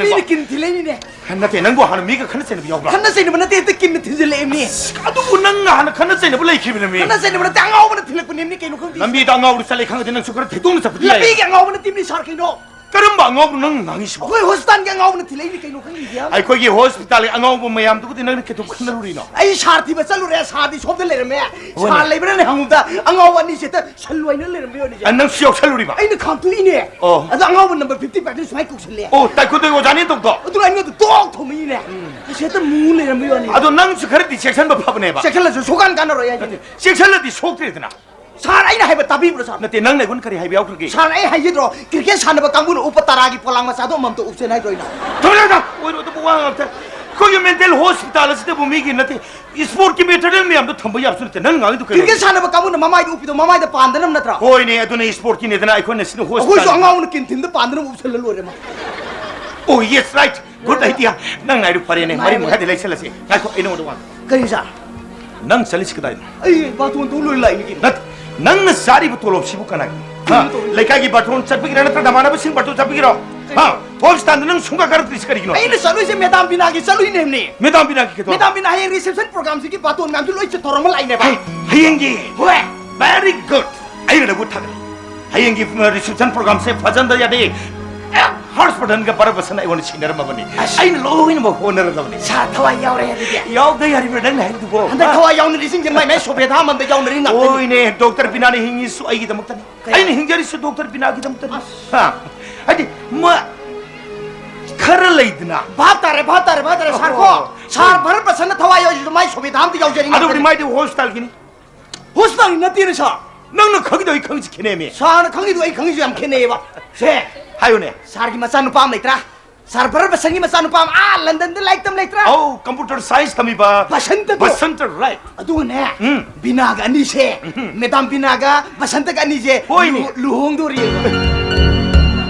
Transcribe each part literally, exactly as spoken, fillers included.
ꯃꯤꯅ ꯀꯤꯟ ꯊꯤꯜꯂꯛꯏꯅꯤꯅꯦ꯫ ꯅꯠꯇꯦ, ꯅꯪꯕꯨ ꯍꯥꯟꯅ ꯃꯤꯒ ꯈꯠꯅ ꯆꯩꯅꯕ ꯌꯥꯎꯕ꯭ꯔꯥ? ꯈꯠꯅ ꯆꯩꯅꯕ ꯅꯠꯇꯦ, ꯍꯦꯛꯇ ꯀꯤꯟꯅ ꯊꯤꯟꯖꯤꯜꯂꯛꯑꯦ ꯃꯤ꯫ ꯑꯗꯨꯕꯨ ꯅꯪꯅ ꯍꯥꯟꯅ ꯈꯠꯅ ꯆꯩꯅꯕ ꯂꯩꯈꯤꯕꯅꯦ ꯃꯤ꯫ ꯈꯠꯅ ꯆꯩꯅꯕ ꯅꯠꯇꯦ, ꯑꯉꯥꯎꯕꯅ ꯊꯤꯜꯂꯛꯄꯅꯦ ꯃꯤ, ꯀꯩꯅꯣ ꯈꯪꯗꯦ꯫ ꯂꯝꯕꯤꯗ ꯑꯉꯥꯎꯕꯗꯨ ꯆꯠꯂꯦ ꯈꯪꯉꯗꯤ ꯅꯪꯁꯨ ꯈꯔ ꯊꯩꯗꯣꯛꯅ ꯆꯠꯄꯗꯤ ꯌꯥꯏ꯫ ꯂꯝꯕꯤꯒꯤ ꯑꯉꯥꯎꯕ ꯅꯠꯇꯦ ꯃꯤ, ꯁꯥꯔ, ꯀꯩꯅꯣ? ꯀꯔꯝꯕ ꯑꯉꯥꯎꯕꯅꯣ ꯅꯪꯅ ꯉꯥꯡꯉꯤꯁꯤꯕꯣ? ꯑꯩꯈꯣꯏ ꯍꯣꯁꯄꯤꯇꯥꯜꯒꯤ ꯑꯉꯥꯎꯕꯅ ꯊꯤꯜꯂꯛꯏꯅꯤ, ꯀꯩꯅꯣ ꯈꯪꯗꯦ꯫ ꯑꯩꯈꯣꯏꯒꯤ ꯍꯣꯁꯄꯤꯇꯥꯜꯒꯤ ꯑꯉꯥꯎꯕ ꯃꯌꯥꯝꯗꯨꯕꯨꯗꯤ ꯅꯪꯅ ꯀꯩꯗꯧ ꯈꯟꯅꯔꯨꯔꯤꯅꯣ? ꯑꯩ ꯁꯥꯔ ꯊꯤꯕ ꯆꯠꯂꯨꯔꯦ, ꯁꯥꯔꯗꯤ ꯁꯣꯝꯗ ꯂꯩꯔꯝꯃꯦ꯫ ꯍꯣꯏꯅꯦ꯫ ꯁꯥꯔ ꯂꯩꯕ꯭ꯔꯥꯅꯦ ꯍꯪꯕꯗ ꯑꯉꯥꯎꯕ ꯑꯅꯤꯁꯦ ꯍꯦꯛꯇ ꯁꯟ ꯂꯣꯏꯅ ꯂꯩꯔꯝꯕ ꯌꯥꯅꯤꯁꯦ꯫ ꯑ, ꯅꯪꯁꯨ ꯌꯥꯎꯁꯜꯂꯨꯔꯤꯕ? ꯑꯩꯅ ꯈꯥꯝꯇꯣꯛꯏꯅꯦ꯫ ꯑꯣ꯫ ꯑꯗꯣ ꯑꯉꯥꯎꯕ ꯅꯝꯕꯔ ꯐꯤꯐꯇꯤ ꯐꯥꯏꯚꯇ ꯁꯨꯃꯥꯏꯅ ꯀꯧꯁꯜꯂꯦ꯫ ꯑꯣ, ꯇꯥꯏꯀꯨꯟꯗꯣꯒꯤ ꯑꯣꯖꯥꯅꯦ ꯇꯧꯗꯣ? ꯑꯗꯨꯒ ꯑꯩꯉꯣꯟꯗ ꯇꯣꯛ ꯊꯣꯝꯃꯛꯏꯅꯦ꯫ ꯑꯩꯁꯦ ꯍꯦꯛꯇ ꯃꯨ ꯂꯩꯔꯝꯕ ꯌꯥꯅꯤ꯫ ꯑꯗꯣ ꯅꯪꯁꯨ ꯈꯔꯗꯤ ꯆꯦꯛꯁꯟꯕ ꯐꯕꯅꯦꯕ꯫ ꯆꯦꯛꯁꯜꯂꯁꯨ ꯁꯣꯛꯀꯥꯟ ꯀꯥꯟꯅꯔꯣꯏ ꯍꯥꯏꯁꯤꯅꯦ꯫ ꯆꯦꯛꯁꯜꯂꯗꯤ ꯁꯣꯛꯇ꯭ꯔꯦꯗꯅ꯫ ꯁꯥꯔ, ꯑꯩꯅ ꯍꯥꯏꯕ ꯇꯥꯕꯤꯕ꯭ꯔꯣ, ꯁꯥꯔ? ꯅꯠꯇꯦ, ꯅꯪꯅ ꯑꯩꯉꯣꯟꯗ ꯀꯔꯤ ꯍꯥꯏꯕ ꯌꯥꯎꯈ꯭ꯔꯒꯦ? ꯁꯥꯔ, ꯑꯩ ꯍꯥꯏꯖꯗ꯭ꯔꯣ, ꯀ꯭ꯔꯤꯀꯦꯠ ꯁꯥꯟꯅꯕ ꯀꯥꯡꯕꯨꯅ ꯎꯞꯄ ꯇꯔꯥꯒꯤ ꯄꯣꯂꯥꯡ ꯃꯆꯥꯗꯣ ꯑꯃꯃꯝꯇ ꯎꯞꯁꯦꯅ ꯍꯥꯏꯗ꯭ꯔꯣ ꯑꯩꯅ? ꯊꯣꯏꯔꯣꯏꯗ, ꯑꯣꯏꯔꯣꯏꯗꯕ ꯋꯥ ꯉꯥꯛꯇ꯫ ꯑꯩꯈꯣꯏꯒꯤ ꯃꯦꯟꯇꯦꯜ ꯍꯣꯁꯄꯤꯇꯥꯜ ꯑꯁꯤꯗꯕꯨ ꯃꯤꯒꯤ ꯅꯠꯇꯦ, ꯏꯁꯄꯣꯔꯠꯀꯤ ꯃꯦꯇꯔꯤꯌꯦꯜ ꯃꯌꯥꯝꯗꯣ ꯊꯝꯕ ꯌꯥꯕꯁꯨ ꯅꯠꯇꯦ꯫ ꯅꯪ ꯉꯥꯡꯉꯤꯗꯣ ꯀꯩꯅꯣ? ꯀ꯭ꯔꯤꯀꯦꯠ ꯁꯥꯟꯅꯕ ꯀꯥꯡꯕꯨꯅ ꯃꯃꯥꯏꯗ ꯎꯞꯄꯤꯗꯣ ꯃꯃꯥꯏꯗ ꯄꯥꯟꯗꯅꯕ ꯅꯠꯇ꯭ꯔꯣ? ꯍꯣꯏꯅꯦ, ꯑꯗꯨꯅ ꯏꯁꯄꯣꯔꯠꯀꯤꯅꯦꯗꯅ ꯑꯩꯈꯣꯏꯅ ꯁꯤꯅ ꯍꯣꯁꯄꯤꯇꯥꯜ꯫ ꯑꯩꯈꯣꯏꯁꯨ ꯑꯉꯥꯎꯕꯅ ꯀꯤꯟ ꯊꯤꯟꯗ ꯄꯥꯟꯗꯅꯕ ꯎꯞꯁꯜꯂ ꯂꯣꯏꯔꯦ ꯃꯥ꯫ Oh, yes, right. Good idea. ꯅꯪ ꯍꯥꯏꯗꯨ ꯐꯔꯦꯅꯦ꯫ ꯃꯔꯤ ꯃꯈꯥꯏꯗ ꯂꯩꯁꯜꯂꯁꯤ꯫ ꯉꯥꯏꯈꯣ, ꯑꯩ ꯅꯉꯣꯟꯗ ꯋꯥ꯫ ꯀꯔꯤ, ꯁꯥꯔ? ꯅꯪ ꯆꯠꯂꯤꯁꯤ ꯀꯗꯥꯏꯗꯅꯣ? ꯑꯩ ꯕꯥꯇꯣꯟ ꯇꯧ ꯂꯣꯏ ꯂꯥꯛꯏꯅꯤ ꯀꯩꯅꯣ꯫ ꯅꯠꯇꯦ, ꯅꯪꯅ ꯆꯥꯔꯤꯕ ꯇꯣꯂꯣꯞꯁꯤꯕꯨ ꯀꯅꯥꯒꯤ? ꯍꯥ? ꯀꯩꯅꯣ ꯇꯧꯔꯤꯁꯤ? ꯂꯩꯀꯥꯏꯒꯤ ꯕꯥꯇꯣꯟ ꯆꯠꯄꯒꯤꯔ ꯅꯠꯇ꯭ꯔ ꯅꯃꯥꯟꯅꯕꯁꯤꯡ ꯕꯥꯇꯣꯟ ꯆꯠꯄꯒꯤꯔꯣ? ꯀꯩꯅꯣ? ꯍꯥ? ꯍꯣꯁꯄꯤꯇꯥꯜꯗ ꯅꯪ ꯁꯨꯡꯀꯥ ꯀꯥꯔꯛꯇ꯭ꯔꯤꯁꯤ ꯀꯔꯤꯒꯤꯅꯣ? ꯑꯩꯅ ꯆꯠꯂꯨꯏꯁꯦ ꯃꯦꯗꯥꯝ ꯕꯤꯅꯥꯒꯤ ꯆꯠꯂꯨꯏꯅꯦꯕꯅꯤ꯫ ꯃꯦꯗꯥꯝ ꯕꯤꯅꯥꯒꯤ ꯀꯩꯗꯧꯔꯕ? ꯃꯦꯗꯥꯝ ꯕꯤꯅꯥ ꯍꯌꯦꯡ ꯔꯤꯁꯦꯞꯁꯟ ꯄ꯭ꯔꯣꯒ꯭ꯔꯥꯝꯁꯤꯒꯤ ꯕꯥꯇꯣꯟ ꯃꯌꯥꯝꯗꯨ ꯂꯣꯏ ꯆꯠꯊꯣꯔꯝꯃ ꯂꯥꯛꯏꯅꯦꯕ꯫ ꯍꯩ, ꯍꯌꯦꯡꯒꯤ? ꯍꯣꯏ꯫ Very good. ꯑꯩꯅ ꯅꯪꯕꯨ ꯊꯥꯒꯠꯂꯤ꯫ ꯍꯌꯦꯡꯒꯤ, ꯑ, ꯔꯤꯁꯦꯞꯁꯟ ꯄ꯭ꯔꯣꯒ꯭ꯔꯥꯝꯁꯦ ꯐꯖꯍꯟꯗ ꯌꯥꯗꯦ꯫ ꯑꯦ, ꯍꯔꯁ ꯕꯔꯙꯟꯒ ꯚꯔꯠ ꯕꯁꯟ ꯑꯩꯉꯣꯟꯗ ꯁꯤꯟꯅꯔꯝꯃꯕꯅꯤ꯫ ꯑꯁ꯫ ꯑꯩꯅ ꯂꯣꯏꯅꯃꯛ ꯍꯣꯠꯅꯔꯗꯕꯅꯤ꯫ ꯁꯥꯔ, ꯊꯋꯥꯏ ꯌꯥꯎꯔꯦ ꯑꯗꯨꯗꯤ꯫ ꯌꯥꯎꯗ ꯌꯥꯔꯤꯕ꯭ꯔꯥ ꯅꯪꯅ ꯍꯥꯏꯕꯗꯨꯕꯣ? ꯍꯟꯗꯛ ꯊꯋꯥꯏ ꯌꯥꯎꯅꯔꯤꯁꯤꯡꯁꯦ ꯃꯥꯏ ꯃꯥꯏ ꯁꯣꯚꯦꯗꯥ ꯑꯃꯃꯝꯗ ꯌꯥꯎꯅꯔꯤ ꯉꯥꯛꯇꯅꯤ꯫ ꯍꯣꯏꯅꯦ, ꯗꯣꯛꯇꯔ ꯕꯤꯅꯥꯅ ꯍꯤꯡꯉꯤꯁꯨ ꯑꯩꯒꯤꯗꯃꯛꯇꯅꯤ꯫ ꯀꯩ? ꯑꯩꯅ ꯍꯤꯡꯖꯔꯤꯁꯨ ꯗꯣꯛꯇꯔ ꯕꯤꯅꯥꯒꯤꯗꯃꯛꯇꯅꯤ꯫ ꯑꯁ꯫ ꯍꯥ? ꯍꯥꯏꯗꯤ, ꯃ-, ꯈꯔ ꯂꯩꯗꯅ꯫ ꯚꯥꯞ ꯇꯥꯔꯦ, ꯚꯥꯞ ꯇꯥꯔꯦ, ꯚꯥꯞ ꯇꯥꯔꯦ, ꯁꯥꯔ ꯀꯣ꯫ ꯑꯣ꯫ ꯁꯥꯔ ꯚꯥꯔꯠ ꯕꯁꯟꯅ ꯊꯋꯥꯏ ꯌꯥꯎꯔꯤꯁꯨ ꯃꯥꯏ ꯁꯣꯚꯦꯗꯥ ꯑꯝꯇ ꯌꯥꯎꯖꯔꯤ ꯑꯗꯨꯕꯨꯗꯤ ꯉꯥꯛꯇꯅꯤ꯫ ꯃꯥꯏꯗꯤ ꯍꯣꯁꯄꯤꯇꯥꯜꯒꯤꯅꯤ꯫ ꯍꯣꯁꯄꯤꯇꯥꯜꯒꯤ ꯅꯠꯇꯦꯅꯦ, ꯁꯥꯔ꯫ ꯅꯪꯅ ꯈꯪꯉꯤꯗꯣ ꯑꯩ ꯈꯪꯉꯤꯁꯤ ꯈꯦꯠꯅꯩꯃꯤ꯫ ꯁꯥꯔꯅ ꯈꯪꯉꯤꯗꯣ ꯑꯩ ꯈꯪꯉꯤꯁꯤ ꯌꯥꯝ ꯈꯦꯠꯅꯩꯌꯦꯕ꯫ ꯁꯦ꯫ ꯍꯥꯏꯌꯨꯅꯦ꯫ ꯁꯥꯔꯒꯤ ꯃꯆꯥꯅꯨꯄꯥ ꯑꯃ ꯂꯩꯇ꯭ꯔꯥ? ꯁꯥꯔ ꯚꯥꯔꯠ ꯕꯁꯟꯒꯤ ꯃꯆꯥꯅꯨꯄꯥ ꯑꯃ ꯑꯥ ꯂꯟꯗꯟꯗ ꯂꯥꯏꯔꯤꯛ ꯇꯝ ꯂꯩꯇ꯭ꯔꯥ? ꯑꯧ, ꯀꯝꯄ꯭ꯌꯨꯇꯔ ꯁꯥꯏꯟꯁ ꯇꯝꯃꯤꯕ꯫ ꯕꯁꯟꯇꯗꯣ꯫ ꯕꯁꯟꯇ, right꯫ ꯑꯗꯨꯒꯅꯦ, ꯎꯝ꯫ ꯕꯤꯅꯥꯒ ꯑꯅꯤꯁꯦ, ꯎꯝ꯫ ꯃꯦꯗꯥꯝ ꯕꯤꯅꯥꯒ ꯕꯁꯟꯇꯒ ꯑꯅꯤꯁꯦ ꯍꯣꯏꯅꯦ꯫ ꯂꯨꯍꯣ-, ꯂꯨꯍꯣꯡꯗꯣꯔꯤꯌꯦ꯫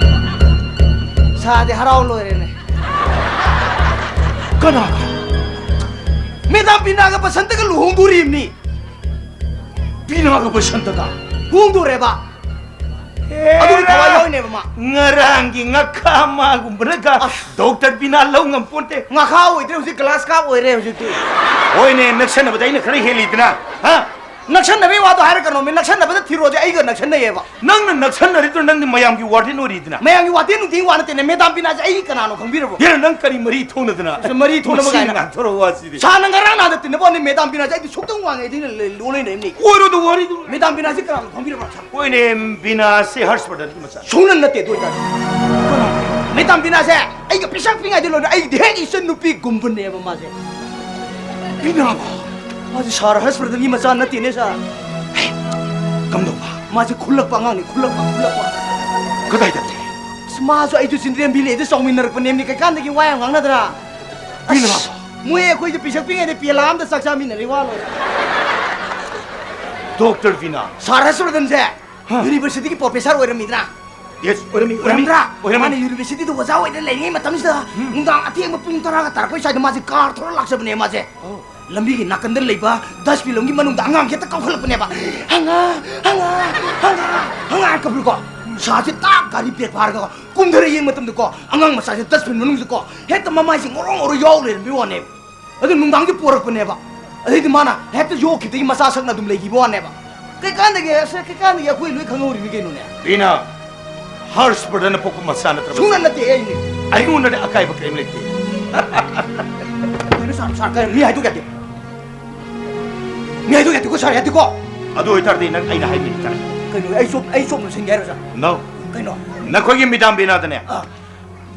ꯁꯥꯔꯗꯤ ꯍꯔꯥꯎ ꯂꯣꯏꯔꯦꯅꯦ꯫ ꯀꯅꯥꯒ? ꯃꯦꯗꯥꯝ ꯕꯤꯅꯥꯒ ꯕꯁꯟꯇꯒ ꯂꯨꯍꯣꯡꯗꯣꯔꯤꯕꯅꯤ꯫ ꯕꯤꯅꯥꯒ ꯕꯁꯟꯇꯒ? ꯍꯣꯡꯗꯣꯔꯦꯕ꯫ ꯑꯗꯨꯒꯤ ꯊꯋꯥꯏ ꯌꯥꯎꯔꯤꯅꯦꯕ ꯃꯥ꯫ ꯉꯔꯥꯡꯒꯤ ꯉꯥꯈꯥ ꯃꯥꯒꯨꯝꯕꯅꯒ ꯑꯁ꯫ ꯗꯣꯛꯇꯔ ꯕꯤꯅꯥ ꯂꯧ ꯉꯝꯄꯣꯟꯇꯦ꯫ ꯉꯥꯈꯥ ꯑꯣꯏꯗ꯭ꯔꯦ ꯍꯧꯖꯤꯛ, ꯒ꯭ꯂꯥꯁ ꯀꯥꯞ ꯑꯣꯏꯔꯦ ꯍꯧꯖꯤꯛꯇꯤ꯫ ꯍꯣꯏꯅꯦ, ꯅꯛꯁꯟꯅꯕꯗ ꯑꯩꯅ ꯈꯔ ꯍꯦꯜꯂꯤꯗꯅ, ꯍꯥ? ꯅꯛꯁꯟꯅꯕꯒꯤ ꯋꯥꯗꯣ ꯍꯥꯏꯔꯛꯀꯅꯣꯃꯤ, ꯅꯛꯁꯟꯅꯕꯗ ꯊꯤꯔꯣꯁꯦ ꯑꯩꯒ ꯅꯛꯁꯟꯅꯩꯌꯦꯕ꯫ ꯅꯪꯅ ꯅꯛꯁꯟꯅꯔꯤꯗꯨꯅ ꯅꯪꯗꯤ ꯃꯌꯥꯝꯒꯤ ꯋꯥꯔꯗꯦꯟ ꯑꯣꯏꯔꯤꯗꯅ꯫ ꯃꯌꯥꯝꯒꯤ ꯋꯥꯔꯗꯦꯟ ꯅꯨꯡꯇꯤꯒꯤ ꯋꯥ ꯅꯠꯇꯦꯅꯦ, ꯃꯦꯗꯥꯝ ꯕꯤꯅꯥꯁꯦ ꯑꯩ ꯀꯅꯥꯅꯣ ꯈꯪꯕꯤꯔꯕꯣ? ꯌꯥꯔꯦ, ꯅꯪ ꯀꯔꯤ ꯃꯔꯤ ꯊꯣꯛꯅꯗꯅ? ꯑꯁ, ꯃꯔꯤ ꯊꯣꯛꯅꯕ ꯃꯁꯤ ꯀꯥꯏꯅ꯫ ꯉꯥꯡꯊꯣꯔꯛꯑꯣ ꯋꯥꯁꯤꯗꯤ꯫ ꯁꯥꯔꯅ ꯉꯔꯥꯡ ꯅꯍꯥꯟꯗ ꯇꯤꯟꯅꯕ ꯋꯥꯅꯤ, ꯃꯦꯗꯥꯝ ꯕꯤꯅꯥꯁꯦ ꯑꯩꯗꯤ ꯁꯨꯛꯇꯪ ꯋꯥꯡꯉꯦ ꯑꯩꯗꯤ ꯂꯣꯟ ꯂꯩꯅꯔꯤꯕꯅꯤ꯫ ꯑꯣꯏꯔꯣꯏꯗ ꯋꯥꯔꯤꯗꯨ꯫ ꯃꯦꯗꯥꯝ ꯕꯤꯅꯥꯁꯦ ꯀꯅꯥꯅꯣ ꯈꯪꯕꯤꯔꯕ꯭ꯔꯥ? ꯍꯣꯏꯅꯦ, ꯕꯤꯅꯥꯁꯦ ꯍꯔꯁ ꯕꯔꯗꯟꯒꯤ ꯃꯆꯥ꯫ ꯁꯨꯡꯅ ꯅꯠꯇꯦ ꯑꯗꯨ ꯑꯣꯏꯇꯥꯔꯗꯤ꯫ ꯃꯦꯗꯥꯝ ꯕꯤꯅꯥꯁꯦ ꯑꯩꯒ ꯄꯤꯁꯛ ꯄꯤꯛꯉꯩꯗ ꯂꯣꯏꯅ ꯑꯩꯒꯤꯗꯤ ꯍꯦꯛ ꯏꯆꯟ ꯅꯨꯄꯤꯒꯨꯝꯕꯅꯦꯕ ꯃꯥꯁꯦ꯫ ꯕꯤꯅꯥꯕꯣ? ꯃꯥꯁꯦ ꯁꯥꯔ ꯍꯔꯁ ꯕꯔꯗꯟꯒꯤ ꯃꯆꯥ ꯅꯠꯇꯦꯅꯦ ꯁꯥꯔ꯫ ꯍꯦ, ꯀꯝꯗꯧꯕ? ꯃꯥꯁꯦ ꯈꯨꯜꯂꯛꯄ ꯑꯉꯥꯡꯅꯤ, ꯈꯨꯜꯂꯛꯄ, ꯈꯨꯜꯂꯛꯄ꯫ ꯀꯗꯥꯏꯗ ꯂꯩ? ꯑꯁ, ꯃꯥꯁꯨ ꯑꯩꯁꯨ ꯆꯤꯜꯗ꯭ꯔꯦꯟ ꯚꯤꯂꯦꯖꯇ ꯆꯥꯎꯃꯤꯟꯅꯔꯛꯄꯅꯦꯕꯅꯤ, ꯀꯩꯀꯥꯟꯗꯒꯤ ꯋꯥ ꯌꯥꯝ ꯉꯥꯡꯅꯗ꯭ꯔꯥ? ꯕꯤꯅꯥꯕꯣ? ꯑꯁ, ꯃꯣꯏ ꯑꯩꯈꯣꯏꯁꯦ ꯄꯤꯁꯛ ꯄꯤꯛꯉꯩꯗ ꯄꯦꯂꯥ ꯑꯝꯗ ꯆꯥꯛ ꯆꯥꯃꯤꯟꯅꯔꯤ ꯋꯥ ꯂꯣꯏꯔꯦ꯫ ꯗꯣꯛꯇꯔ ꯕꯤꯅꯥ꯫ ꯁꯥꯔ ꯍꯔꯁ ꯕꯔꯗꯟꯁꯦ ꯍꯥ꯫ ꯌꯨꯅꯤꯚꯔꯁꯤꯇꯤꯒꯤ ꯄ꯭ꯔꯣꯐꯦꯁꯔ ꯑꯣꯏꯔꯝꯃꯤꯗꯅ? ꯌꯦꯁ, ꯑꯣꯏꯔꯝꯃꯤ, ꯑꯣꯏꯔꯝꯃꯤ, ꯑꯣꯏꯔꯝꯗ꯭ꯔꯥ? ꯑꯣꯏꯔꯝꯃꯤ꯫ ꯃꯥꯅ ꯌꯨꯅꯤꯚꯔꯁꯤꯇꯤꯗ ꯑꯣꯖꯥ ꯑꯣꯏꯅ ꯂꯩꯔꯤꯉꯩ ꯃꯇꯝꯁꯤꯗ ꯎꯝ꯫ ꯅꯨꯡꯗꯥꯡ ꯑꯊꯦꯡꯕ ꯄꯨꯡ ꯇꯔꯥꯒ ꯇꯥꯔꯛꯄꯩ ꯁ꯭ꯋꯥꯏꯗ ꯃꯥꯁꯦ ꯀꯥꯔ ꯊꯧꯔ ꯂꯥꯛꯆꯕꯅꯦ ꯃꯥꯁꯦ꯫ ꯑꯣ꯫ ꯂꯝꯕꯤꯒꯤ ꯅꯥꯀꯟꯗ ꯂꯩꯕ ꯗꯁꯕꯤꯟ ꯑꯃꯒꯤ ꯃꯅꯨꯡꯗ ꯑꯉꯥꯡ ꯍꯦꯛꯇ ꯀꯥꯎꯈꯠꯂꯛꯄꯅꯦꯕ꯫ "ꯍꯪꯉꯥ, ꯍꯪꯉꯥ, ꯍꯪꯉꯥ, ꯍꯪꯉꯥ" ꯍꯥꯏꯔ ꯀꯞꯄꯀꯣ꯫ ꯁꯥꯔꯁꯦ ꯇꯥꯛ ꯒꯥꯔꯤ ꯕ꯭ꯔꯦꯛ ꯐꯥꯔꯒ ꯀꯨꯝꯊꯔ ꯌꯦꯡꯕ ꯃꯇꯝꯗꯀꯣ, ꯑꯉꯥꯡ ꯃꯆꯥꯁꯦ ꯗꯁꯕꯤꯟ ꯃꯅꯨꯡꯗꯀꯣ ꯍꯦꯛꯇ ꯃꯃꯥꯏꯁꯦ ꯉꯧꯔꯣꯛ ꯉꯧꯔꯣꯛ ꯌꯥꯎ ꯂꯩꯔꯝꯕꯩ ꯋꯥꯅꯦꯕ꯫ ꯑꯗꯨ ꯅꯨꯡꯗꯥꯡꯗꯤ ꯄꯣꯔꯛꯄꯅꯦꯕ꯫ ꯑꯗꯩꯗꯤ ꯃꯥꯅ ꯍꯦꯛꯇ ꯌꯣꯛꯈꯤꯕꯗꯒꯤ ꯃꯆꯥ ꯁꯛꯅ ꯑꯗꯨꯝ ꯂꯩꯈꯤꯕ ꯋꯥꯅꯦꯕ꯫ ꯀꯩꯀꯥꯟꯗꯒꯤ, ꯑꯁ, ꯀꯩꯀꯥꯟꯗꯒꯤ ꯑꯩꯈꯣꯏ ꯂꯣꯏ ꯈꯪꯍꯧꯔꯤꯅꯤ ꯀꯩꯅꯣꯅꯦ꯫ ꯕꯤꯅꯥ, ꯍꯔꯁ ꯕꯔꯗꯟꯅ ꯄꯣꯛꯄ ꯃꯆꯥ ꯅꯠꯇ꯭ꯔꯕ? ꯁꯨꯡꯅ ꯅꯠꯇꯦ ꯑꯩꯅꯦ꯫ ꯑꯩꯉꯣꯟꯗꯗꯤ ꯑꯀꯥꯏꯕ ꯀꯔꯤꯝ ꯂꯩꯇꯦ꯫ ꯀꯩꯅꯣ ꯁꯥꯔ, ꯁꯥꯔ, ꯀꯩꯅꯣ ꯃꯤ ꯍꯥꯏꯗꯣꯛ ꯌꯥꯗꯦ꯫ ꯃꯤ ꯍꯥꯏꯗꯣꯛ ꯌꯥꯗꯦꯀꯣ ꯁꯥꯔ, ꯌꯥꯗꯦꯀꯣ꯫ ꯑꯗꯨ ꯑꯣꯏꯇꯥꯔꯗꯤ ꯅꯪ ꯑꯩꯅ ꯍꯥꯏꯕ ꯏꯟ ꯇꯥꯔꯦ꯫ ꯀꯩꯅꯣ, ꯑꯩ ꯁꯣꯝ, ꯑꯩ ꯁꯣꯝꯗ ꯁꯤꯟꯒꯦ ꯍꯥꯏꯔꯣ ꯁꯥꯔ? No꯫ ꯀꯩꯅꯣ? ꯅꯈꯣꯏꯒꯤ ꯃꯦꯗꯥꯝ ꯕꯤꯅꯥꯗꯅꯦ, ꯑꯥ꯫